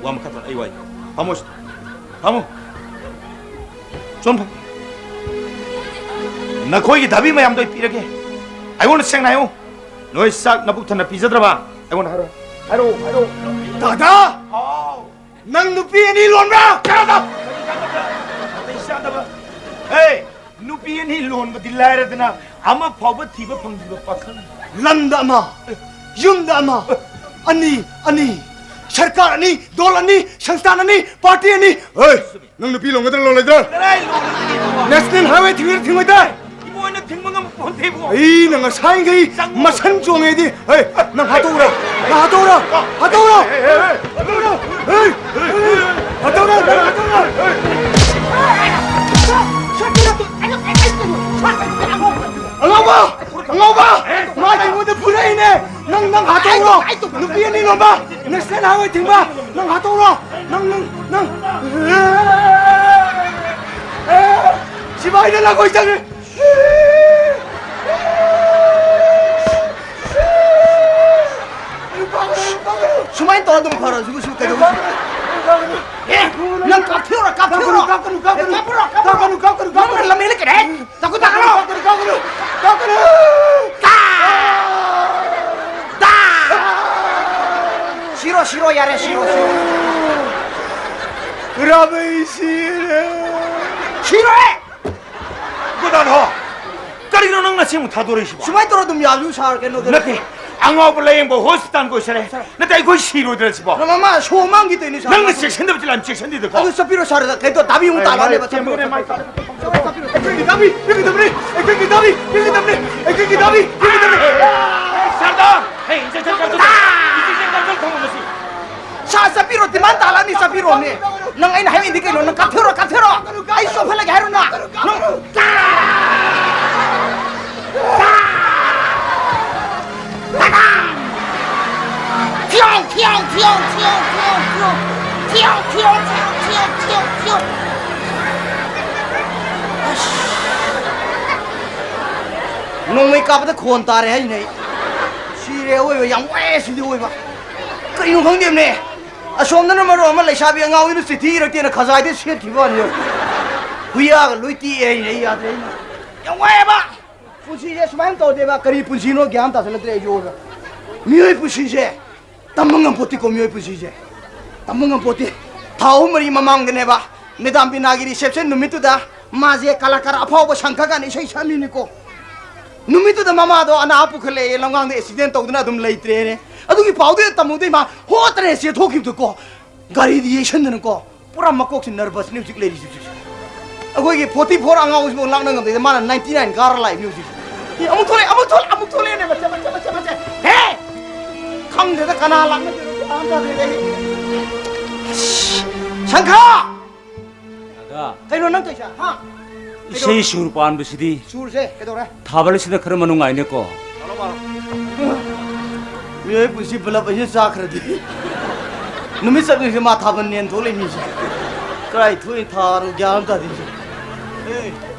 ꯋꯥ ꯃꯈꯥ ꯇꯥꯅ ꯑꯩ ꯋꯥꯏ꯫ ꯐꯝꯃꯣ ꯁꯤꯗ꯫ ꯐꯝꯃꯣ꯫ ꯁꯣꯝ ꯐꯝ-, ꯅꯈꯣꯏꯒꯤ ꯗꯥꯕꯤ ꯃꯌꯥꯝꯗꯣ ꯑꯩ ꯄꯤꯔꯒꯦ꯫ ꯑꯩꯉꯣꯟꯗ ꯁꯦꯡꯅ ꯍꯥꯏꯌꯨ꯫ ꯅꯣꯏ ꯆꯥꯛ ꯅꯕꯨꯛ ꯊꯟꯅ ꯄꯤꯖꯗ꯭ꯔꯕ? ꯑꯩꯉꯣꯟꯗ ꯍꯥꯏꯔꯣ꯫ ꯍꯥꯏꯔꯣ, ꯍꯥꯏꯔꯣ꯫ ꯗꯥꯗꯥ! ꯍꯥꯎ꯫ ꯅꯪ ꯅꯨꯄꯤ ꯑꯅꯤ ꯂꯣꯟꯕ꯭ꯔꯥ? ꯀꯔꯤ ꯆꯥꯗꯕ? ꯅꯥꯇꯩ ꯆꯥꯗꯕ꯫ ꯍꯦ! ꯅꯨꯄꯤ ꯑꯅꯤ ꯂꯣꯟꯕꯗꯤ ꯂꯥꯏꯔꯗꯅ, ꯑꯃ ꯐꯥꯎꯕ ꯊꯤꯕ ꯐꯪꯗ꯭ꯔꯤꯕ ꯄꯥꯈꯪ꯫ ꯂꯝꯗ ꯑꯃ, ꯌꯨꯝꯗ ꯑꯃ, ꯑꯅꯤ, ꯑꯅꯤ꯫ ꯁꯔꯀꯥꯔ ꯑꯅꯤ, ꯗꯣꯜ ꯑꯅꯤ, ꯁꯪꯁꯊꯥꯟ ꯑꯅꯤ, ꯄꯥꯔꯇꯤ ꯑꯅꯤ꯫ ꯍꯣꯏ, ꯅꯪ ꯅꯨꯄꯤ ꯂꯣꯟꯒꯗ꯭ꯔꯥ ꯂꯣꯜꯂꯣꯏꯗ꯭ꯔꯥ? ꯀꯗꯥꯏ ꯂꯣꯜꯂꯗꯣꯏꯅꯣ? National highway ꯊꯤꯡꯒꯗ꯭ꯔꯥ ꯊꯤꯡꯉꯣꯏꯗ꯭ꯔꯥ? ꯏꯕꯣ, ꯑꯩꯅ ꯊꯤꯡꯕ ꯉꯝꯕ ꯄꯣꯟꯇꯦ, ꯏꯕꯣ꯫ ꯑꯩꯅ ꯉꯁꯥꯏꯈꯩ ꯆꯪꯉꯣ꯫ ꯃꯁꯟ ꯆꯣꯡꯉꯦꯗꯤ꯫ ꯍꯦ, ꯅꯪ ꯍꯥꯠꯇꯣꯛꯎꯔꯣ, ꯅꯪ ꯍꯥꯠꯇꯣꯛꯎꯔꯣ, ꯍꯥꯠꯇꯣꯛꯎꯔꯣ, ꯍꯥꯠꯇꯣꯛꯎꯔꯣ, ꯍꯦ, ꯍꯥꯠꯇꯣꯛꯎꯔꯣ, ꯅꯪ ꯍꯥꯠꯇꯣꯛꯎꯔꯣ꯫ ꯑꯉꯥꯎꯕ! ꯑꯉꯥꯎꯕ! ꯃꯥꯅ ꯑꯩꯉꯣꯟꯗ ꯐꯨꯔꯛꯏꯅꯦ! ꯅꯪ, ꯅꯪ ꯍꯥꯠꯇꯣꯛꯎꯔꯣ! ꯅꯨꯄꯤ ꯑꯅꯤ ꯂꯣꯟꯕ! National highway ꯊꯤꯡꯕ! ꯅꯪ ꯍꯥꯠꯇꯣꯛꯎꯔꯣ! ꯅꯪ, ꯅꯪ, ꯅꯪ! ꯁꯤꯐꯥꯏꯗ ꯂꯥꯡꯒꯣꯏ ꯆꯪꯉꯦ! ꯁꯨꯃꯥꯏꯅ ꯇꯧꯔ ꯑꯗꯨꯝ ꯐꯔꯣ꯫ ꯁꯤꯕꯨ, ꯁꯤꯕꯨ ꯀꯩꯗꯧꯕ? ꯑꯦ, ꯅꯪ ꯀꯥꯞꯊꯤꯔꯣ, ꯀꯥꯞꯊꯤꯔꯣ꯫ ꯀꯥꯞꯀꯅꯨ, ꯀꯥꯞꯀꯅꯨ, ꯀꯥꯞꯀꯅꯨ꯫ ꯑꯦ, ꯀꯥꯞꯄ꯭ꯔꯣ, ꯀꯥꯞꯄ꯭ꯔꯣ꯫ ꯀꯥꯞꯀꯅꯨ, ꯀꯥꯞꯀꯅꯨ, ꯅꯪ ꯀꯥꯞꯀꯅꯨ꯫ ꯂꯝꯍꯦꯜꯂꯦ ꯀꯩꯅꯣ꯫ ꯍꯦ, ꯆꯥꯛꯈꯨꯠ ꯊꯥꯡꯒꯠꯂꯣ꯫ ꯀꯥꯞꯀꯅꯨ, ꯀꯥꯞꯀꯅꯨ, ꯀꯥꯞꯀꯅꯨ꯫ ꯇꯥ! ꯇꯥ! ꯁꯤꯔꯣ, ꯁꯤꯔꯣ, ꯌꯥꯔꯦ, ꯁꯤꯔꯣ, ꯁꯤꯔꯣ꯫ ꯔꯥꯃꯩ ꯁꯤꯔꯦ꯫ ꯁꯤꯔꯣꯍꯦ! ꯒꯣꯗꯥꯟ ꯍꯣ! ꯀꯔꯤꯅꯣ ꯅꯪ ꯅꯆꯦ ꯑꯃꯨꯛ ꯊꯥꯗꯣꯔꯛꯏꯁꯤꯕꯣ? ꯁꯨꯃꯥꯏꯅ ꯇꯧꯔ ꯑꯗꯨꯝ ꯌꯥꯕꯁꯨ ꯁꯥꯔ, ꯀꯩꯅꯣꯗ꯫ ꯅꯠꯇꯦ, ꯑꯉꯥꯎꯕ ꯂꯥꯌꯦꯡꯕ ꯍꯣꯁꯄꯤꯇꯥꯜ ꯀꯣꯏꯁꯜꯂꯦ꯫ ꯁꯥꯔ꯫ ꯅꯠꯇꯦ, ꯑꯩꯈꯣꯏ ꯁꯤꯔꯣꯏꯗ꯭ꯔ ꯁꯤꯕꯣ? ꯅ ꯃꯃꯥ ꯁꯣ ꯃꯥꯡꯈꯤ ꯇꯧꯏꯅꯦ, ꯁꯥꯔ꯫ ꯅꯪꯅ ꯆꯦꯛꯁꯤꯟꯗꯕꯁꯦ ꯌꯥꯝ ꯆꯦꯛꯁꯤꯟꯗꯦꯗꯀꯣ꯫ ꯑꯗꯨ ꯆꯠꯄꯤꯔꯣ, ꯁꯥꯔ, ꯀꯩꯅꯣ ꯇꯥꯕꯤ ꯑꯃꯨꯛ ꯑꯩ ꯇꯥꯜꯂꯛꯑꯅꯦꯕ꯫ ꯃꯥꯏ ꯆꯠꯄꯤꯔꯣ, ꯇꯦꯝꯕꯨꯅꯦ, ꯃꯥꯏ ꯆꯠꯄꯤꯔꯣ꯫ ꯆꯠꯄꯤꯔꯣ, ꯆꯠꯄꯤꯔꯣ꯫ ꯑꯩꯈꯣꯏꯒꯤ ꯇꯥꯕꯤ, ꯑꯩꯈꯣꯏꯒꯤ ꯇꯥꯕꯤ, ꯑꯩꯈꯣꯏꯒꯤ ꯇꯥꯕꯤ, ꯑꯩꯈꯣꯏꯒꯤ ꯇꯥꯕꯤ꯫ ꯁꯥꯔꯗꯥꯔ! ꯍꯦ, ꯏꯟꯖꯦꯛꯁꯟ ꯀꯥꯞꯊꯣꯛ-, ꯏꯟꯖꯦꯛꯁꯟ ꯀꯥꯞꯊꯣꯛ ꯊꯝꯃꯣ ꯃꯁꯤ꯫ ꯁꯥ ꯆꯠꯄꯤꯔꯣ, ꯗꯤꯃꯥꯟ ꯇꯥꯍꯜꯂꯅꯤ, ꯆꯠꯄꯤꯔꯣꯅꯦ꯫ ꯅꯪ ꯑꯩꯅ ꯍꯥꯏꯔꯤꯗꯤ ꯀꯩꯅꯣ? ꯅꯪ ꯀꯥꯞꯊꯣꯔꯣ, ꯀꯥꯞꯊꯣꯔꯣ꯫ ꯑꯩ ꯆꯣꯡꯍꯜꯂꯒꯦ ꯍꯥꯏꯔꯣ ꯅꯪ? ꯅꯪ ꯊꯤꯌꯣ, ꯊꯤꯌꯣ, ꯊꯤꯌꯣ꯫ ꯊꯤꯌꯣ, ꯊꯤꯌꯣ, ꯊꯤꯌꯣ꯫ ꯑꯁ꯫ ꯅꯣꯡꯃꯩ ꯀꯥꯞꯄꯗ ꯈꯣꯟ ꯇꯥꯔꯦ ꯍꯥꯏꯅꯦ ꯑꯩ꯫ ꯁꯤꯔꯦ ꯑꯑꯣꯏꯕ, ꯌꯥꯝ ꯋꯥꯏꯑꯦ ꯁꯤꯗꯤ ꯑꯑꯣꯏꯕ꯫ ꯀꯩꯅꯣ ꯈꯪꯗꯦꯕꯅꯦ꯫ ꯑꯁꯣꯝꯗꯅ ꯃꯔꯣꯟ ꯑꯃ ꯂꯩꯁꯥꯕꯤ ꯑꯉꯥꯎꯕꯤꯅ ꯆꯤꯊꯤ ꯏꯔꯛꯇꯦꯅ ꯈꯖꯥꯏꯗ ꯁꯦꯠꯈꯤꯕ ꯋꯥꯅꯤ꯫ ꯍꯨꯏꯌꯥꯒ ꯂꯣꯏ ꯇꯦꯛꯑꯦ ꯍꯥꯏꯅꯦ ꯑꯩ, ꯌꯥꯗ꯭ꯔꯦ ꯑꯩ꯫ ꯌꯥꯝ ꯋꯥꯏꯑꯦꯕ꯫ ꯄꯨꯟꯁꯤꯁꯦ ꯁꯨꯃꯥꯏꯅ ꯇꯧꯔꯗꯤꯕ ꯀꯔꯤ ꯄꯨꯟꯁꯤꯅꯣ ꯒ꯭ꯌꯥꯟ ꯇꯥꯁꯤꯜꯂꯛꯇ꯭ꯔꯦ ꯑꯩꯁꯨ ꯑꯑꯣꯏꯕ꯫ ꯃꯤꯑꯣꯏ ꯄꯨꯟꯁꯤꯁꯦ ꯇꯝꯕ ꯉꯝꯄꯣꯠꯇꯦꯀꯣ, ꯃꯤꯑꯣꯏ ꯄꯨꯟꯁꯤꯁꯦ꯫ ꯇꯝꯕ ꯉꯝꯄꯣꯠꯇꯦ꯫ ꯊꯥ ꯑꯍꯨꯝ ꯃꯔꯤ ꯃꯃꯥꯡꯗꯅꯦꯕ, ꯃꯦꯗꯥꯝ ꯕꯤꯅꯥꯒꯤ reception ꯅꯨꯃꯤꯠꯇꯨꯗ ꯃꯥꯁꯦ ꯀꯂꯥꯀꯥꯔ ꯑꯐꯥꯎꯕ ꯁꯪꯈ ꯀꯥꯟꯗ ꯏꯁꯩ ꯁꯛꯑꯝꯃꯤꯅꯤꯀꯣ꯫ ꯅꯨꯃꯤꯠꯇꯨꯗ ꯃꯃꯥꯗꯣ ꯑꯅꯥ ꯄꯨꯈꯠꯂꯛꯑꯦ, ꯂꯝꯒꯥꯡꯗ accident ꯇꯧꯗꯅ ꯑꯗꯨꯝ ꯂꯩꯇ꯭ꯔꯦꯅꯦ꯫ ꯑꯗꯨꯒꯤ ꯄꯥꯎꯗꯨ ꯍꯦꯛ ꯇꯝꯍꯧꯗꯩ ꯃꯥ ꯍꯣꯠꯇꯅ ꯆꯦꯟꯊꯣꯛꯈꯤꯕꯗꯀꯣ꯫ ꯒꯥꯔꯤꯗ ꯌꯩꯁꯟꯗꯅꯀꯣ, ꯄꯨꯔꯥ ꯃꯀꯣꯛꯁꯦ nervous ꯅꯤ ꯍꯧꯖꯤꯛ ꯂꯩꯔꯤꯁꯦ ꯍꯧꯖꯤꯛꯁꯦ꯫ ꯑꯩꯈꯣꯏꯒꯤ forty four ꯑꯉꯥꯎꯕꯁꯤꯐꯥꯎ ꯂꯥꯛꯅ ꯉꯝꯗꯦ, ꯃꯥꯅ ninety nine ꯀꯥꯔ ꯂꯥꯛꯏꯅꯤ ꯍꯧꯖꯤꯛ꯫ ꯑꯦ, ꯑꯃꯨꯛ ꯊꯣꯛꯂꯛꯑꯦ, ꯑꯃꯨꯛ ꯊꯣꯛꯂꯛꯑꯦ, ꯑꯃꯨꯛ ꯊꯣꯛꯂꯛꯑꯦꯅꯦ, ꯃꯆꯦ, ꯃꯆꯦ, ꯃꯆꯦ, ꯃꯆꯦ꯫ ꯍꯦ! ꯈꯪꯗꯦꯗ ꯀꯅꯥ ꯂꯥꯛꯅꯗꯣꯏꯅꯣ, ꯒ꯭ꯌꯥꯟ ꯇꯥꯗꯦꯗ ꯑꯩ꯫ ꯑꯁ! ꯁꯪꯈꯥ! ꯑꯗ ꯀꯩꯅꯣ ꯅꯪ ꯇꯧꯏꯁꯦ? ꯍꯥ? ꯏꯁꯩ ꯁꯨꯔ ꯄꯥꯟꯕꯁꯤꯗꯤ ꯁꯨꯔꯁꯦ ꯀꯩꯗꯧꯔꯦ? ꯊꯥꯕꯜꯁꯤꯅ ꯈꯔ ꯃꯅꯨꯡꯉꯥꯏꯅꯦꯀꯣ꯫ ꯃꯤꯑꯣꯏ ꯄꯨꯟꯁꯤ ꯄꯨꯂꯞ ꯑꯩꯁꯦ ꯆꯥꯈ꯭ꯔꯗꯤ꯫ ꯅꯨꯃꯤꯠ ꯆꯠꯂꯤꯁꯦ ꯃꯥ ꯊꯥꯕꯜ ꯅꯦꯟ ꯊꯣꯛꯂꯛꯏ ꯃꯤꯁꯦ꯫ ꯀꯗꯥꯏ ꯊꯣꯛꯏ ꯊꯥꯔꯣ ꯒ꯭ꯌꯥꯟ ꯑꯃ ꯇꯥꯗꯦ ꯁꯦ꯫ ꯑꯦ,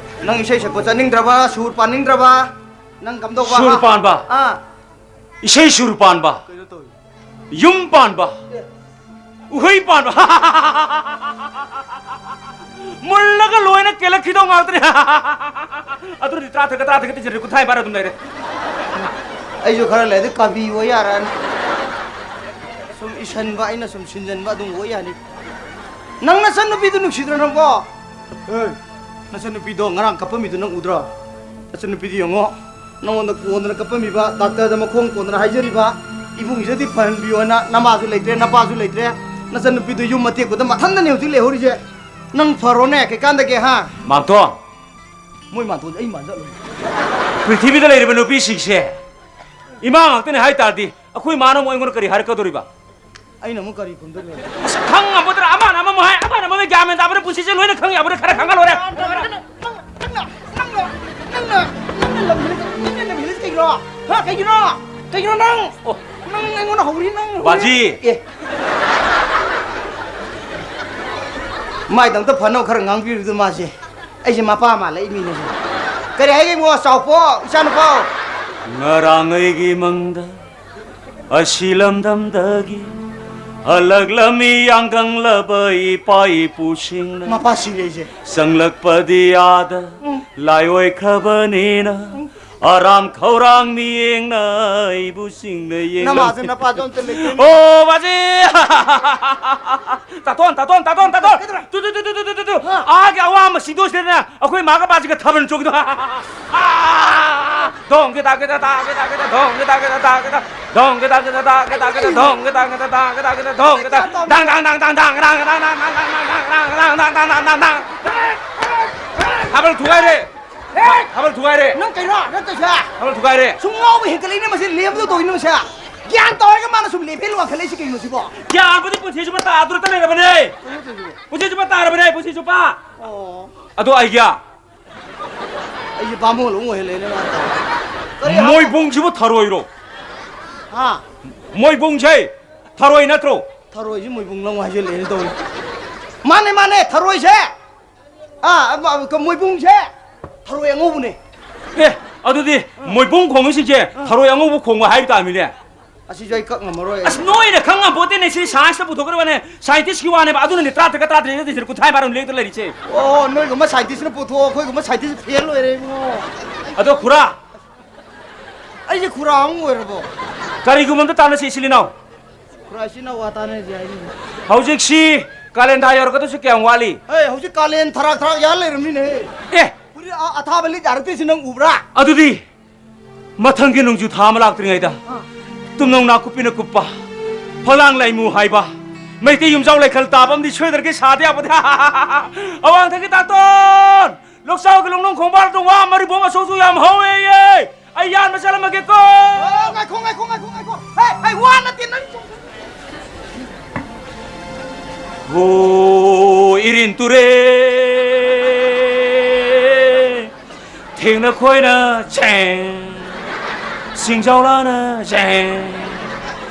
ꯅꯪ ꯏꯁꯩ ꯁꯛꯄ ꯆꯠꯅꯤꯡꯗ꯭ꯔꯕ, ꯁꯨꯔ ꯄꯥꯅꯤꯡꯗ꯭ꯔꯕ? ꯅꯪ ꯀꯝꯗꯧꯕ? ꯁꯨꯔ ꯄꯥꯟꯕ꯫ ꯑꯥ꯫ ꯏꯁꯩ ꯁꯨꯔ ꯄꯥꯟꯕ꯫ ꯀꯩꯅꯣ ꯇꯧꯏ꯫ ꯌꯨꯝ ꯄꯥꯟꯕ꯫ ꯑꯦ꯫ ꯎꯍꯩ ꯄꯥꯟꯕ꯫ ꯃꯨꯜꯂꯒ ꯂꯣꯏꯅ ꯀꯦꯜꯂꯛꯈꯤꯗꯧ ꯉꯥꯛꯇꯅꯤ꯫ ꯑꯗꯨꯅꯗꯤ ꯇꯔꯥ ꯇꯔꯦꯠꯀ ꯇꯔꯥ ꯇꯔꯦꯠꯀ ꯇꯤꯟꯁꯤꯟꯅꯔꯦ, ꯀꯨꯟꯊ꯭ꯔꯥ ꯅꯤꯄꯥꯟ ꯑꯗꯨꯝ ꯂꯩꯔꯦ꯫ ꯑꯩꯁꯨ ꯈꯔ ꯂꯩꯔꯗꯤ ꯀꯕꯤ ꯑꯣꯏ ꯌꯥꯔꯅꯤ꯫ ꯁꯨꯝ ꯏꯁꯟꯕ, ꯑꯩꯅ ꯁꯨꯝ ꯁꯤꯟꯖꯟꯕ ꯑꯗꯨꯝ ꯑꯣꯏ ꯌꯥꯅꯤ꯫ ꯅꯪ ꯅꯆꯟꯅꯨꯄꯤꯗꯨ ꯅꯨꯡꯁꯤꯗ꯭ꯔꯣ ꯅꯪꯕꯣ? ꯑꯦ, ꯅꯆꯟꯅꯨꯄꯤꯗꯣ ꯉꯔꯥꯡ ꯀꯞꯄꯝꯃꯤꯗꯨ ꯅꯪ ꯎꯗ꯭ꯔꯣ? ꯅꯆꯟꯅꯨꯄꯤꯗꯨ ꯌꯦꯡꯉꯣ, ꯅꯉꯣꯟꯗ ꯀꯣꯟꯗꯅ ꯀꯞꯄꯝꯃꯤꯕ, ꯗꯥꯛꯇꯔꯗ ꯃꯈꯣꯡ ꯀꯣꯟꯗꯅ ꯍꯥꯏꯖꯔꯤꯕ, ꯏꯕꯨꯡꯁꯤꯗꯤ ꯐꯍꯟꯕꯤꯌꯣꯅ꯫ ꯅꯃꯥꯁꯨ ꯂꯩꯇ꯭ꯔꯦ, ꯅꯄꯥꯁꯨ ꯂꯩꯇ꯭ꯔꯦ, ꯅꯆꯟꯅꯨꯄꯤꯗꯨ ꯌꯨꯝ ꯑꯇꯦꯛꯄꯗ ꯃꯊꯟꯗꯅꯦ ꯍꯧꯖꯤꯛ ꯂꯩꯍꯧꯔꯤꯁꯦ꯫ ꯅꯪ ꯐꯔꯣꯅꯦ ꯀꯩꯀꯥꯟꯗꯒꯦ, ꯍꯥ? ꯃꯥꯝꯇꯣꯟ, ꯃꯣꯏ ꯃꯥꯝꯇꯣꯟꯁꯦ ꯑꯩ ꯃꯥꯟꯖꯜꯂꯣꯏ꯫ ꯄ꯭ꯔꯤꯊꯤꯕꯤꯗ ꯂꯩꯔꯤꯕ ꯅꯨꯄꯤꯁꯤꯡꯁꯦ ꯏꯃꯥ ꯉꯥꯛꯇꯅꯦ ꯍꯥꯏ ꯇꯥꯔꯗꯤ, ꯑꯩꯈꯣꯏ ꯃꯥꯅ ꯑꯃꯨꯛ ꯑꯩꯉꯣꯟꯗ ꯀꯔꯤ ꯍꯥꯏꯔꯛꯀꯗꯧꯔꯤꯕ? ꯑꯩꯅ ꯑꯃꯨꯛ ꯀꯔꯤ ꯈꯨꯝꯗꯣꯏꯅꯣ? ꯑꯁ, ꯈꯪꯉꯝꯕꯗ꯭ꯔꯥ? ꯑꯃꯅ ꯑꯃꯃꯨꯛ ꯍꯥꯏ, ꯑꯃꯅ ꯑꯃꯃꯨꯛ ꯍꯥꯏ, ꯒ꯭ꯌꯥꯟ ꯃꯦꯟ ꯇꯥꯕ ꯅꯠꯇꯦ꯫ ꯄꯨꯟꯁꯤꯁꯦ ꯂꯣꯏꯅ ꯈꯪ ꯌꯥꯕꯅ ꯈꯔ ꯈꯪꯉ ꯂꯣꯏꯔꯦ꯫ ꯅꯪꯅ, ꯅꯪꯅ, ꯅꯪꯅ, ꯅꯪꯅ, ꯅꯪꯅ ꯂꯝ ꯍꯦꯜꯂꯤꯁꯦ, ꯅꯪꯅ ꯂꯝ ꯍꯦꯜꯂꯤꯁꯦ ꯀꯩꯒꯤꯅꯣ? ꯍꯥ? ꯀꯩꯒꯤꯅꯣ? ꯀꯩꯒꯤꯅꯣ ꯅꯪ? ꯑꯣ꯫ ꯅꯪ ꯑꯩꯉꯣꯟꯗ ꯍꯧꯔꯤ, ꯅꯪ ꯍꯧꯔꯤ꯫ ꯕꯥꯖꯤ꯫ ꯑꯦ꯫ ꯃꯥꯏꯗ ꯑꯝꯇ ꯐꯅꯕ ꯈꯔ ꯉꯥꯡꯕꯤꯔꯨꯗ ꯃꯥꯁꯦ꯫ ꯑꯩꯁꯦ ꯃꯄꯥ ꯃꯥꯜꯂꯛꯏ ꯃꯤꯅꯦ ꯁꯤꯅꯦ꯫ ꯀꯔꯤ ꯍꯥꯏꯒꯦ ꯏꯕꯨꯡꯉꯣ, ꯆꯥꯎꯄꯣ, ꯏꯆꯥꯅꯨꯄꯥ? ꯉꯔꯥꯡ ꯑꯩꯒꯤ ꯃꯪꯗ ꯑꯁꯤ ꯂꯝꯗꯝꯗꯒꯤ ꯍꯜꯂꯛꯂꯝꯃꯤ ꯌꯥꯡꯒꯪꯂꯕ ꯏꯄꯥ ꯏꯄꯨꯁꯤꯡꯅ꯫ ꯃꯄꯥ ꯁꯤꯔꯦ ꯑꯩꯁꯦ꯫ ꯆꯪꯂꯛꯄꯗꯤ ꯑꯥꯗ ꯎꯝ꯫ ꯂꯥꯏ ꯑꯣꯏꯈ꯭ꯔꯕꯅꯤꯅ꯫ ꯎꯝ꯫ ꯑꯔꯥꯝ ꯈꯧꯔꯥꯡ ꯃꯤꯠꯌꯦꯡꯅ ꯑꯩꯕꯨ ꯆꯤꯡꯅ ꯌꯦꯡꯂꯝꯃꯤ꯫ ꯅꯃꯥꯁꯨ ꯅꯄꯥꯁꯨ ꯑꯝꯇ ꯂꯩꯇꯦ꯫ ꯑꯣ, ꯕꯥꯖꯤ! ꯇꯥꯇꯣꯟ, ꯇꯥꯇꯣꯟ, ꯇꯥꯇꯣꯟ, ꯇꯥꯇꯣꯟ! ꯀꯩꯗꯧꯔꯦ? Two, two, two! ꯍꯥ? ꯑꯥꯒꯤ ꯑꯋꯥꯡꯕ ꯆꯤꯡꯗꯣꯟꯁꯤꯗꯅꯦ ꯑꯩꯈꯣꯏ ꯃꯥꯒ ꯕꯥꯖꯤꯒ ꯊꯥꯕꯜ ꯆꯣꯡꯉꯤꯗꯣ꯫ ꯗꯣꯡꯒꯦ ꯗꯥꯒꯦ ꯗꯥ ꯗꯥꯒꯦ ꯗꯥꯒꯦ ꯗꯥ ꯗꯣꯡꯒꯦ ꯗꯥꯒꯦ ꯗꯥ ꯗꯥꯒꯦ ꯗꯥ ꯗꯣꯡꯒꯦ ꯗꯥꯒꯦ ꯗꯥ ꯗꯥꯒꯦ ꯗꯥ ꯗꯣꯡꯒꯦ ꯗꯥꯒꯦ ꯗꯥ ꯗꯥꯒꯦ ꯗꯥ ꯗꯣꯡꯒꯦ ꯗꯥ ꯗꯥꯡ ꯗꯥꯡ ꯗꯥꯡ ꯗꯥꯡ ꯗꯥꯡ ꯗꯥꯡ ꯗꯥꯡ ꯗꯥꯡ ꯗꯥꯡ ꯗꯥꯡ ꯗꯥꯡ ꯗꯥꯡ ꯗꯥꯡ ꯗꯥꯡ ꯗꯥꯡ ꯗꯥꯡ꯫ ꯊꯥꯕꯜ ꯊꯨꯒꯥꯏꯔꯦ꯫ ꯍꯦ! ꯊꯥꯕꯜ ꯊꯨꯒꯥꯏꯔꯦ꯫ ꯅꯪ ꯀꯩꯅꯣ? ꯅꯪ ꯇꯧꯏꯁꯦ? ꯊꯥꯕꯜ ꯊꯨꯒꯥꯏꯔꯦ꯫ ꯁꯨꯝ ꯉꯥꯎꯕ ꯍꯦꯟꯒꯠꯂꯛꯏꯅꯦ ꯃꯁꯤ ꯂꯦꯝꯕꯗ ꯇꯧꯏꯅꯦ ꯃꯁꯦ꯫ ꯒ꯭ꯌꯥꯟ ꯇꯧꯔꯒ ꯃꯥꯅ ꯁꯨꯝ ꯂꯦꯞꯐꯦ ꯋꯥꯡꯈꯠꯂꯛꯏꯁꯤ ꯀꯩꯅꯣ ꯁꯤꯕꯣ? ꯒ꯭ꯌꯥꯟꯕꯨꯗꯤ ꯄꯨꯟꯁꯤ ꯆꯨꯞꯄ ꯇꯥꯗꯨꯅꯇ ꯂꯩꯔꯕꯅꯦ꯫ ꯀꯩꯅꯣ ꯇꯧꯏꯁꯤꯕꯣ? ꯄꯨꯟꯁꯤ ꯆꯨꯞꯄ ꯇꯥꯔꯕꯅꯦ, ꯄꯨꯟꯁꯤ ꯆꯨꯞꯄ꯫ ꯑꯣ꯫ ꯑꯗꯣ ꯑꯩꯒꯤ ꯑꯩꯁꯦ ꯕꯥꯃꯣꯟ ꯑꯃꯨꯛ ꯑꯣꯏꯍꯜꯂꯦꯅꯦ ꯃꯥ꯫ ꯀꯔꯤ ꯍꯥꯏꯕ? ꯃꯣꯏꯕꯨꯡꯁꯤꯕꯨ ꯊꯔꯣꯏꯔꯣ? ꯍꯥ? ꯃꯣꯏꯕꯨꯡꯁꯦ ꯊꯔꯣꯏ ꯅꯠꯇ꯭ꯔꯣ? ꯊꯔꯣꯏꯁꯤ ꯃꯣꯏꯕꯨꯡ ꯂꯧ ꯍꯥꯏꯖꯤꯜꯂꯛꯑꯦꯅꯦ ꯇꯧꯔꯤ꯫ ꯃꯥꯅꯦ, ꯃꯥꯅꯦ, ꯊꯔꯣꯏꯁꯦ꯫ ꯑꯥ, ꯑꯃ, ꯑꯃ, ꯀ-, ꯃꯣꯏꯕꯨꯡꯁꯦ ꯊꯔꯣꯏ ꯑꯉꯧꯕꯅꯦ꯫ ꯑꯦ, ꯑꯗꯨꯗꯤ ꯑꯥ꯫ ꯃꯣꯏꯕꯨꯡ ꯈꯣꯡꯉꯤꯁꯤꯡꯁꯦ ꯑꯥ꯫ ꯊꯔꯣꯏ ꯑꯉꯧꯕ ꯈꯣꯡꯕ ꯍꯥꯏꯕ ꯇꯥꯕꯅꯤꯅꯦ꯫ ꯑꯁꯤꯁꯨ ꯑꯩ ꯀꯛ ꯉꯝꯃꯔꯣꯏ꯫ ꯑꯁ, ꯅꯣꯏꯅ ꯈꯪ ꯉꯝꯄꯣꯠꯇꯦꯅꯦ, ꯁꯤ ꯁꯥꯏꯟꯁꯇ ꯄꯨꯊꯣꯛꯀꯗꯕꯅꯦ, ꯁꯥꯏꯟꯇꯤꯁꯀꯤ ꯋꯥꯅꯦꯕ꯫ ꯑꯗꯨꯅꯅꯦ ꯇꯔꯥ ꯇꯔꯦꯠꯀ ꯇꯔꯥ ꯇꯔꯦꯠ ꯅꯠꯇꯦ, ꯀꯨꯟꯊ꯭ꯔꯥ ꯍꯥꯏꯕ ꯑꯗꯨꯝ ꯂꯦꯡꯗꯅ ꯂꯩꯔꯤꯁꯦ꯫ ꯑꯣ, ꯅꯣꯏꯒꯨꯝꯕ ꯁꯥꯏꯟꯇꯤꯁꯅ ꯄꯨꯊꯣꯛꯑꯣ, ꯑꯩꯈꯣꯏꯒꯨꯝꯕ ꯁꯥꯏꯟꯇꯤꯁ ꯐꯦꯜ ꯑꯣꯏꯔꯦ ꯏꯕꯨꯡꯉꯣ꯫ ꯑꯗꯣ ꯈꯨꯔꯥ, ꯑꯩꯁꯦ ꯈꯨꯔꯥ ꯑꯃ ꯑꯣꯏꯔꯕꯣ? ꯀꯔꯤꯒꯨꯝꯕ ꯑꯝꯇ ꯇꯥꯟꯅꯁꯤ, ꯏꯆꯤꯜ ꯏꯅꯥꯎ꯫ ꯈꯨꯔꯥ ꯏꯆꯤꯜ ꯏꯅꯥꯎ ꯋꯥ ꯇꯥꯟꯅꯁꯤ ꯍꯥꯏꯅꯤ꯫ ꯍꯧꯖꯤꯛꯁꯤ ꯀꯥꯂꯦꯟ ꯊꯥ ꯌꯧꯔꯛꯀꯗꯧꯁꯨ ꯀꯌꯥꯝ ꯋꯥꯠꯂꯤ? ꯑꯦ, ꯍꯧꯖꯤꯛ ꯀꯥꯂꯦꯟ ꯊꯔꯥꯛ ꯊꯔꯥꯛ ꯌꯥꯜ ꯂꯩꯔꯝꯃꯤꯅꯦ꯫ ꯑꯦ! ꯐꯨꯔꯤꯠ ꯑ-, ꯑꯊꯥꯕ ꯂꯤꯠ ꯌꯥꯔꯛꯇꯣꯏꯁꯤ ꯅꯪ ꯎꯕ꯭ꯔꯥ? ꯑꯗꯨꯗꯤ ꯃꯊꯪꯒꯤ ꯅꯣꯡꯖꯨ ꯊꯥ ꯑꯃ ꯂꯥꯛꯇ꯭ꯔꯤꯉꯩꯗ ꯑꯥ꯫ ꯇꯨꯝꯅꯧ ꯅꯥꯀꯨꯞꯄꯤꯅ ꯀꯨꯞꯄ, ꯐꯛꯂꯥꯡ ꯂꯥꯏꯃꯨ ꯍꯥꯏꯕ, ꯃꯩꯇꯩ ꯌꯨꯝꯖꯥꯎ ꯂꯩꯈꯜ ꯇꯥꯕ ꯑꯃꯗꯤ ꯁꯣꯏꯗ꯭ꯔꯒꯦ ꯁꯥꯗ ꯌꯥꯄꯣꯠꯇꯦ꯫ ꯑꯋꯥꯡꯊꯛꯀꯤ ꯇꯥꯇꯣꯟ! ꯂꯣꯛꯆꯥꯎꯒꯤ ꯂꯣꯡꯅꯣꯡ ꯈꯣꯡꯕꯥꯜ ꯇꯣꯡ ꯋꯥ ꯃꯔꯤꯕꯣꯡ ꯑꯆꯧꯕ ꯌꯥꯝ ꯍꯧꯋꯦꯌꯦ! ꯑꯩ ꯌꯥꯟꯕ ꯆꯠꯂꯝꯃꯒꯦꯀꯣ! ꯑꯣ, ꯉꯥꯏꯈꯣ, ꯉꯥꯏꯈꯣ, ꯉꯥꯏꯈꯣ, ꯉꯥꯏꯈꯣ! ꯍꯦ, ꯍꯦ, ꯋꯥ ꯅꯠꯇꯦ, ꯅꯪ ꯆꯨꯝ-, ꯍꯣ, ꯏꯔꯤꯟ ꯇꯨꯔꯦ! ꯊꯦꯡꯅ ꯈꯣꯏꯅ ꯆꯦꯡ, ꯁꯤꯡꯖꯥꯎꯂꯥꯅ ꯆꯦꯡ,